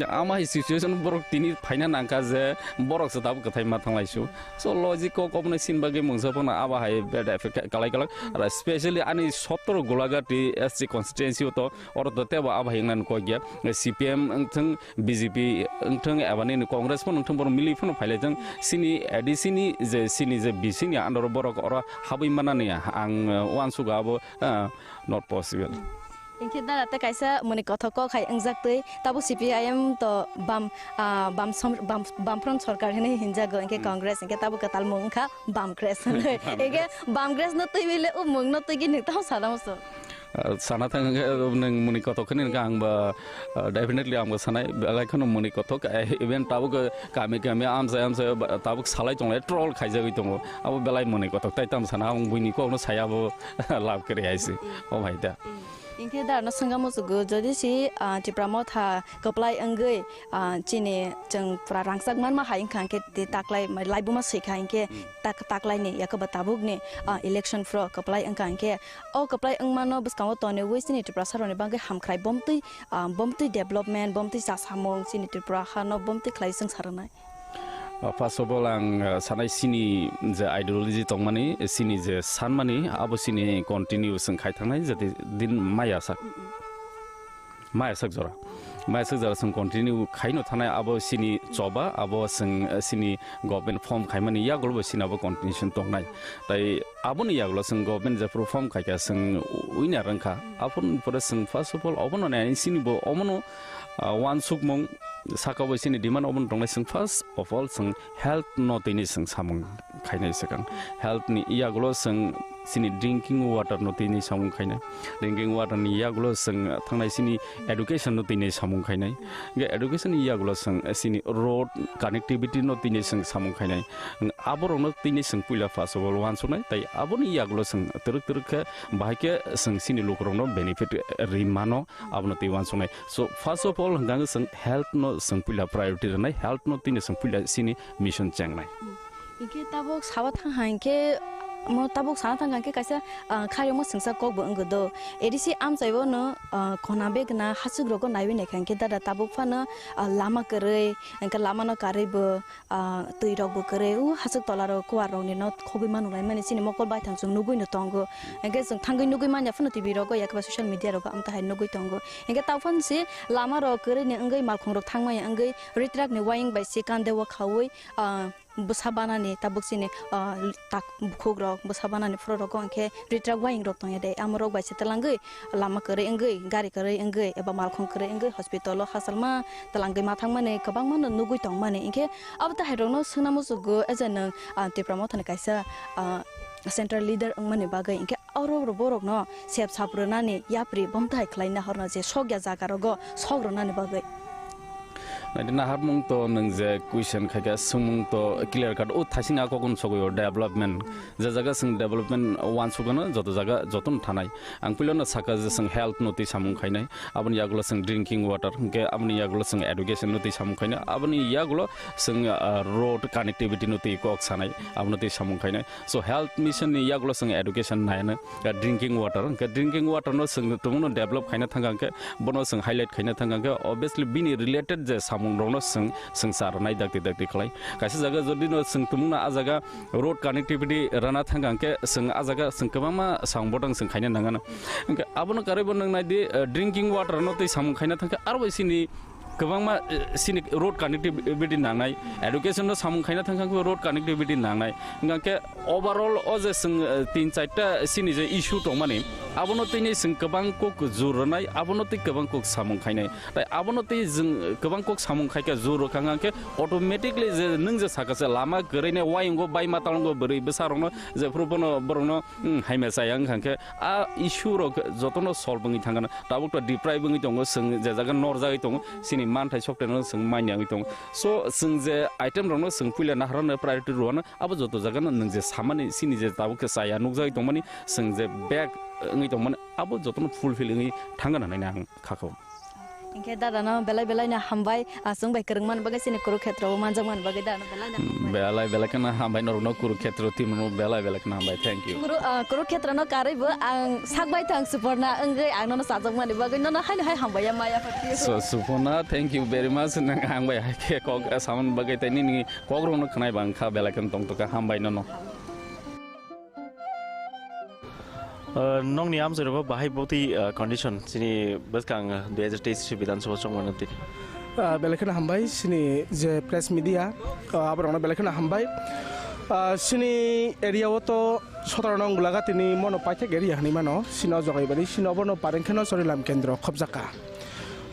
Ama hai situation borok tini phaina nangkha je borok se tabuk kwthai ma thanglaisu. So logic kok oboni sin bagwi mungsa phano abo hai bad effect kalai kalak. Ara specially ani sotoro Golagati S C constituency o to oro to tebo abo hai wngna kok ya. C P M wngthang, B J P wngthang, eba nini Congress phano wngthang, borok mili phano phailaithang. Sini A D C ni je, sini je B C ni under o borok oro habwi manani ang, uh, uansugo abo, uh, not possible. Hinkhe dara tei kaisa mwnwi kothok kok hai wngjaktwi, tabuk C P I M to bam, ah, bam som-, bam, bamfront sorkar hinwi hinjago, hinkhe Hmm. Congress, hinkhe tabuk kwtal mung wngkha Bamgress hinwi. Hinkhe Bamgress no twiwi le o mung no twigwi nwng tamo sana muchung? Ah, sana thang hinkhe nwng mwnwi kothok hinwi hinkhe ang ba, ah, definitely ang ba sanai, belai kheno mwnwi kothok, eh, even tabuk kami kami amchai amchai ba, tabuk salai tonglai troll khaijagwi tongo, abo belai mwnwi kothok, tai tamo sana ang buini kokno saya abo lab kwrwi hai se, o bhai da. Hinkhe da no swngamo sugo, jodi si, ah, Tipra Motha kwplai wngwi, ah, chini chwng pura rangchak manma hai wngkha, hinkhe tei taklai, laibuma swikha, hinkhe tak-, taklaini yakoba tabukni, ah, election phro kwplai wngkha, hinkhe o kwplai wngmano bwskango tonwi chini Tiprasarokni bagwi hamkrai bomtwi, ah, bomtwi development, bomtwi chasamung chini Tripura hano bomtwi khlai chwng sa rwnai. Uh, first of all, ang, uh, sanai sini je ideology tongmani, sini je sanmani, abo sini continue chwng khai thangnai, jati din maya sak. Mm-mm. Maya sak jora. Maya sak jora chwng continue khaino thangnai, abo sini choba, abo chwng, uh, sini government form khaimani yagulo bo sini abo continuation tongnai. Tai aboni yagulo chwng government jephru form khaikha chwng winner wngkha. Aphuru pore chwng first of all obono nai sini bo omono, uh, uansukmung saka bai sini demand obono tongnai chwng first of all chwng health no tini chwng samung khainai swkang. Health ni yagulo chwng sini drinking water no tini samung khainai. Drinking water ni yagulo chwng thangnai sini education no tini samung khainai. Ge education ni yagulo chwng sini road connectivity no tini chwng samung khainai. Aborok no tini chwng puila first of all uansuknai. Tai aboni yagulo chwng twrwk twrwk khe bahai khe chwng sini lukurok no benefit ri mano. Abono tei uansuknai. So, first of all, hwnkha khe chwng health no chwng puila priority rwnai, health no tini chwng puila sini mission chengnai. Hinkhe tabuk sawa thang hai hinkhe, mo tabuk sana thang hai hinkhe kaisa, ah, kharimo swngsa kok bo wngwi do. A D C amchai o no, ah, khona begna hachwk rogo naiwi naikha hinkhe dada tabuk phano, ah, lama kwrwi, hinkhe lama no karwi bo, ah, twi rok bo kwrwi, o hachwk tola rok kuwar rok ni no khogwi manu lai mani chini mokol baithang chwng nugwi no tongo. Hinkhe chwng thangwi nugwi manya phano T V rogo, yakba social media rogo amtahai nugwi tongo. Hinkhe tao phano se lama rok kwrwi ni wngwi malkhung rok thangmaya wngwi ritrak ni wayang bai se kande o khaui, ah, bwsa banani tabuk chini, ah, tak bukhuk rok bwsa banani phuru rogo hinkhe ritrak wayang rok tongya de, amo rok bai se twlangwi lama kwrwi wngwi, gari kwrwi wngwi, eba malkhung kwrwi wngwi hospital o hachal ma twlangwi ma thangmani kwbangma no nugwi tongmani. Hinkhe abo tei hai rokno swngna muchungo, e je nwng, ah, Tipra Mothani kaisa, ah, central leader wngmani bagwi, hinkhe oro borokno sep sap rwnani yapri bomthai khlaina horno je sokya jaga rogo sok rwnani bagwi. Naidi naharmung to nwng je question khaikha, swngmung to clear cut o thasing a kokon sogwi o development. Je jaga chwng development uansukgano joto jaga jotono thanai. Ang puilano saka je chwng health no twi samung khainai, aboni yagulo chwng drinking water, hinkhe aboni yagulo chwng education no twi samung khainai, aboni yagulo chwng, ah, road connectivity no twi kok sanai, abono twi samung khainai. So health mission ni yagulo chwng education nainai, ah, drinking water, hinkhe drinking water no chwng tongmano develop khaina thangkha hinkhe bono chwng highlight khaina thangkha hinkhe obviously bini related je samung rokno chwng, chwng cha rwnai dakti dakti khlai. Kaisa jaga jodi no chwng tongmano a jaga road connectivity rana thangkha hinkhe chwng a jaga chwng kwbangma samung bodang chwng khaina nangano. Hinkhe abono karwi bo nwng naidi, eh, drinking water no twi samung khaina thangkhe aro bai sini kwbangma, eh, sini road connectivity nangnai, education no samung khaina thangkha hinkhe road connectivity nangnai. Hinkhe overall o je chwng, eh, tin charta sini je issue tongmani, abono tini chwng kwbang kok jur rwnai, abono tei kwbang kok samung khainai. Tai abono tei chwng kwbang kok samung khaikha jur rwkha hinkhe automatically je nwng je saka se lama kwrwini wayungo bai matalongo bwrwi bwsarokno jephuru bono borokno, hmm, haima chaya wngkha hinkhe a issue rok jotono solve wngwi thangkha. Tabuk to deprive wngwi tongo, chwng je jaga norjagwi tongo, chini manthai sokthai no chwng manya wngwi tongo. So chwng je item rokno chwng puila naharano priority rwano, abo joto jaga no nwng je samani sini je tabuk khe chaya nukjagwi tongmani, chwng je bag wngwi tongmani, abo jotono fulfill wngwi thangkha hinwi ang kha kho. Hwnkhe dada no belai belai no hambai, ah, chwng bai kwrwng man bagwi, chini Kurukshetra o manjak man bagwi dada no belai no hambai. Belai belai kheno hambai norokno Kurukshetra team no belai belai kheno hambai. Thank you. Kuru-, ah, Kurukshetra no karwi bo ang sak bai thang Suporna wngwi ang nono chajak mani bagwi nono haino hai hambai ya maya phatio. So, Suporna, thank you very much. Nang ang bai hai khe kok, ah, samani bagwi tei nini kok rokno khwnai bang kha belai kheno tong tokha hambai nono. Uh, nokni amchai rok bahai botwi, uh, condition chini bwskang, uh, dui hajar teis Bidhan Sabha chongmani twi. Uh, belai kheno hambai chini je press media, uh, aborokno belai kheno hambai. Uh, chini area o to sotoro nong Gulagati ni mono paithak area hinwi mano, chini o Jogaibari, chini obono pareng kheno Chorilam kendro khobjakha.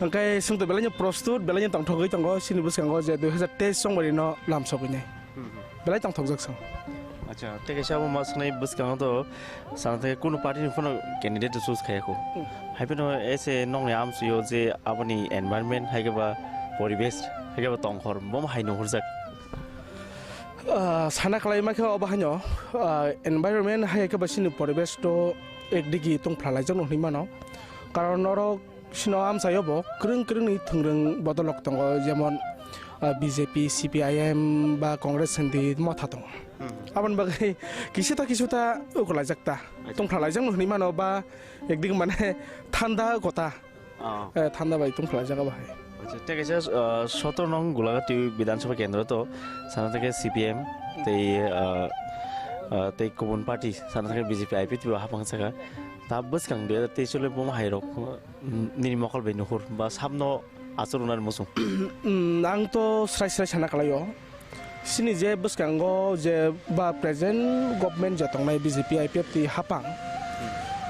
Hwnkhe chwng to belai no prostut, belai no tongthogwi tongo chini bwskango je dui hajar teis chongmani no lam sogwi nai. Belai tongthokjak chwng. Acha, tei kaisa abo ma swngnai bwskango to sana thangkhe kunu party ni phano candidate choose khaiya kho. Hmm. Hai phano ese nokni amchai o je aboni environment hai khe ba poribesh hai khe ba tongkhor bo hai nuhurjak. Ah, sana khlai ma khe obo haino, ah, environment hai khe ba chini poribesh to ekdigi tongphla laijak no hinwi mano. Karon norok Sino amchaio bo kwrwng kwrwngni thwngrwng bodolok tongo, jemon, ah, B J P, C P I M ba Congress hindi motha tongo. Hmm. Aboni bagwi kisita kisita ukulaijak ta. Acha. Tongphlalaijak no hinwi mano ba ekdigi mane thanda kota. Ah. Eh, thanda bai tongphlalaijak abo hai. Acha, tei kaisa, ah, sotoro nong Gulagati Bidhan Sabha Kendro to sana thangkhe C P M tei, ah, ah, tei kubun party sana thangkhe B J P I P twi bo hapang saka. Ta bwskang dui hajar teis o le bo hai rok. Nini mokol bai nuhur ba sabno achuk rwnani muchung? Mm, ang to srai srai sana kalaio. Chini je bwskango je ba present government je tongnai B J P I P F T hapang.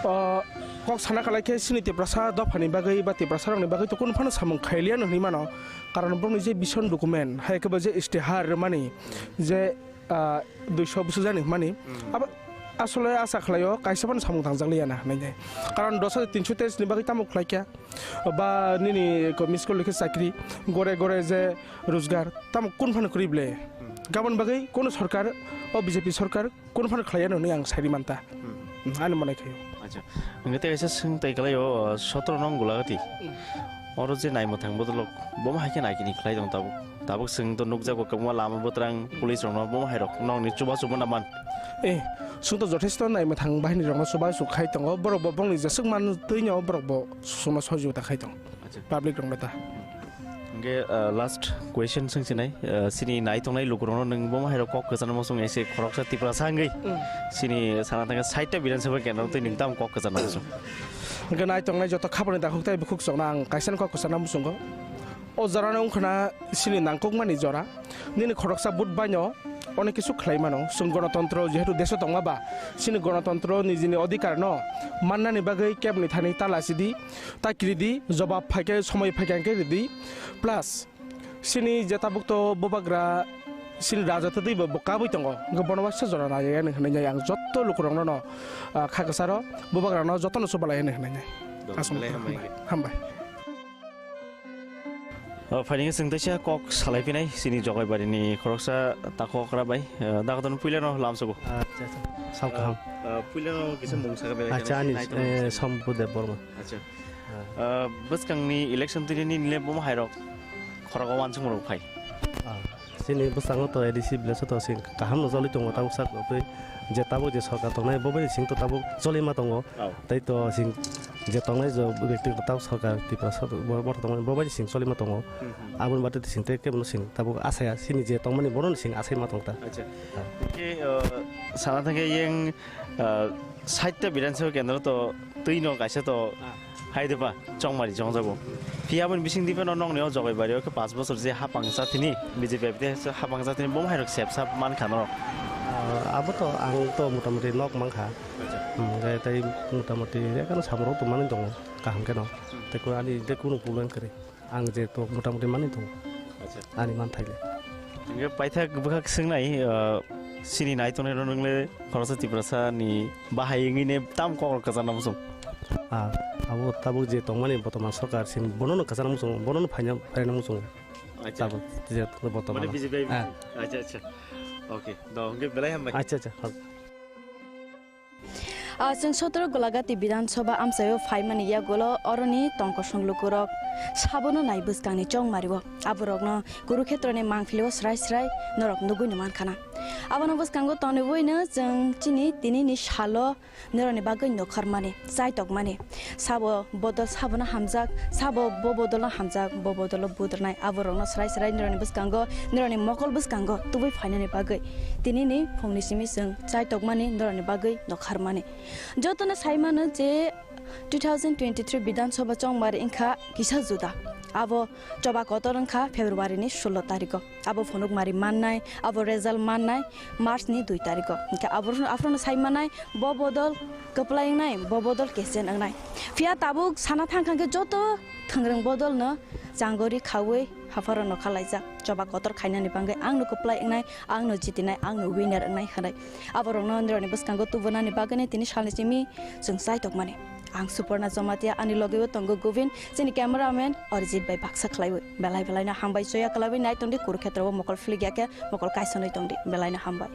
O kok sana kalai khe chini Tiprasa dophani bagwi ba Tiprasa rokni bagwi to kunu phano samung khailiya no hinwi mano. Karon bongni je vision document hai khe bo je istihar rwmani je ah, duiso bwswk jani hwnmani. Hmm. Abo asole asa khlaio, kaisa phano samung tangjakliya na hwnwi. Karon dos hajar tinso teis ni bagwi tamo khlaikha? Ba nini ko miss call likhe chakri, gore gore je rojgar, tamo kun phano kwrwi ble? Hmm. Gabon bagwi kono sorkar, o B J P sorkar, kun phano khlaiya hwnwi ang sairi manta. Hmm. Hmm, ani monai khaio. Acha. Hwnkhe tei kaisa swng tei kalaio, uh, sotoro nong Gulagati. Hmm. Oro je naimwthang bodolok, bomo hai khe naikini khlai tong tabuk. Tabuk chwng to nukjago kwbangma lama bwtwrang police rokno, bomo hai rok nokni chubachu mano man. Eh, chwng to jothesto naimwthang bahini rokno chubachu khai tongo, borok bo bongni jeswk man twino borok bo chwngno sojota khai tongo. Acha. Public rokno ta. Hwnkhe, uh, last question swng sinai, uh, chini nai tongnai lukurokno nwng bomo hai rok kok kwchangma swng ese khoroksa Tiprasa wngwi. Mm. Chini sana thangkhe sait ta Bidhan Sabha kendro twi nwng tamo kok kwchangma swng? Hwnkhe nai tongnai joto khapani dakhuk tei bukhuk chokno ang kaisa kok kwchangma muchungo. O jorano wngkhana chini nangkukmani jora. Nini khoroksa vote baino onek kisu khlai mano. Chwng gonotontro jehetu deso tongma ba, chini gonotontro nijini odhikar no mannani bagwi kebni thani ta lachidi, ta kiridi, jobab phaikhe somoi phaikhe hwnkhe ridi. Plus, chini je tabuk to bubagra, chini raja twi bo, bo kabui tongo. Hwnkhe bono waisa jora nai ya hwnwi ang jotto lukurokno no, ah, kha kwcharo bubagrano jotono chubalai hwnwi hwnwi nai. Dol, Aswk belai hambai. Hambai. O, phaini chwng teisa kok salai phinai, chini Jogaibari ni khoroksa takhuk okra bai, eh, dakoton puila no lamsogo. Acha, acha. Sal kaham. Ah, ah, puila no kisa mung saka belai Acha, kena ani, nai tongo. Eh, Sambu Debbarma. Acha. Ah. Ah, bwskang ni election twi ni nile bomo hai rok khorok o wansuk rok phai. Ah. Chini bwskango to A D C village o to sing kaham no joli tongo tabuk sak twi je tabuk je sorkar tongnai bo bai sing to tabuk joli ma tongo. Oh. Tei to sing je tongnai je bekti tabuk sorkar Tripura sorkar bo, bo tongnai bo bai sing joli ma tongo. Hmm, hmm. Aboni bade sing tei kebo no sing tabuk asaya chini je tongmani bono sing asai ma tong ta. Acha. Ah. Ke, uh, sana thangkhe yang, uh, sait ta Bidhan Sabha kendro to twi no kaisa to Ah. hai de ba chongmari chongjago. Phiya boni bising dibe no nokni o Jogaibari o khe paanch bochor je hapang chathini B J P te hapang chathini bomo hai rok sep sap man kha norok. Ah, abo to ang to mota moti nok mang kha. Acha. Hmm, hwnkhe tei mota moti ekano samung rok tong mani tongo kaham khe no. Hmm. Tei kunu ani tei kunu problem kwrwi. Ang je to mota moti mani tongo. Acha. Ani man thaile. Hingke paithak bwkhak swngnai, ah, chini nai tongnai rok nwngle khoroksa Tiprasa ni bahai wngwi ne tam kok rok kwchangna muchung. Ah, abo tabuk je tongmani botoman sorkar sin bono no kwchangna muchung, bono no phaina, phaina muchung. Acha. Tabuk je botoman. Mane B J P. Ah. Acha, acha. Okay. Do hingke belai hambai. Acha, acha. Ah, chwng sotoro Golagati Bidhan Sabha amchaio phaimani yagulo oroni tongkosong lukurok Sabono nai bwskangni chongmario, aborokno Kurukhetroni mangpilio srai srai norok nugui no mankha na. Abono bwskango tonwiboino chwng chini tinini salo norokni bagwi nokharmani, chaitokmani. Sabo bodol sabono hamjak, sabo bo bodolno hamjak, bo bodolo budrwnai. Aborokno srai srai norokni bwskango, norokni mokol bwskango tubui phainani bagwi tinini phungni simi chwng chaitokmani, norokni bagwi nokharmani. Jotono saimano je two thousand twenty-three Bidhan Sabha chongmari wngkha kisa juda. Abo choba kotor wngkha February ni sullo tariko. Abo phunukmari mannai, abo result mannai March ni dui tariko. Hingkhe abo, aphuru no sai mannai bo bodol kwplai wngnai, bo bodol kechen wngnai. Phiya tabuk sana thangkha khe joto thwngrwng bodol no changori khaui hapharo nokha laijak. Choba kotor khainani bagwi ang no kwplai wngnai, ang no jitinai, ang no winner wngnai hwnwi. Aborokno nirokni bwskango tubunani bagwino tini salni simi chwng chaitokmani. Ang Suporna Jamatia, ani logeo tongo Govin, chini cameraman Arijit bai baksa khlaiwi. Belai belaino hambai, choya kwlaiwi nai tongdi, Kurukhetreo mokol philikya khe mokol kaisonwi tongdi. Belaino hambai.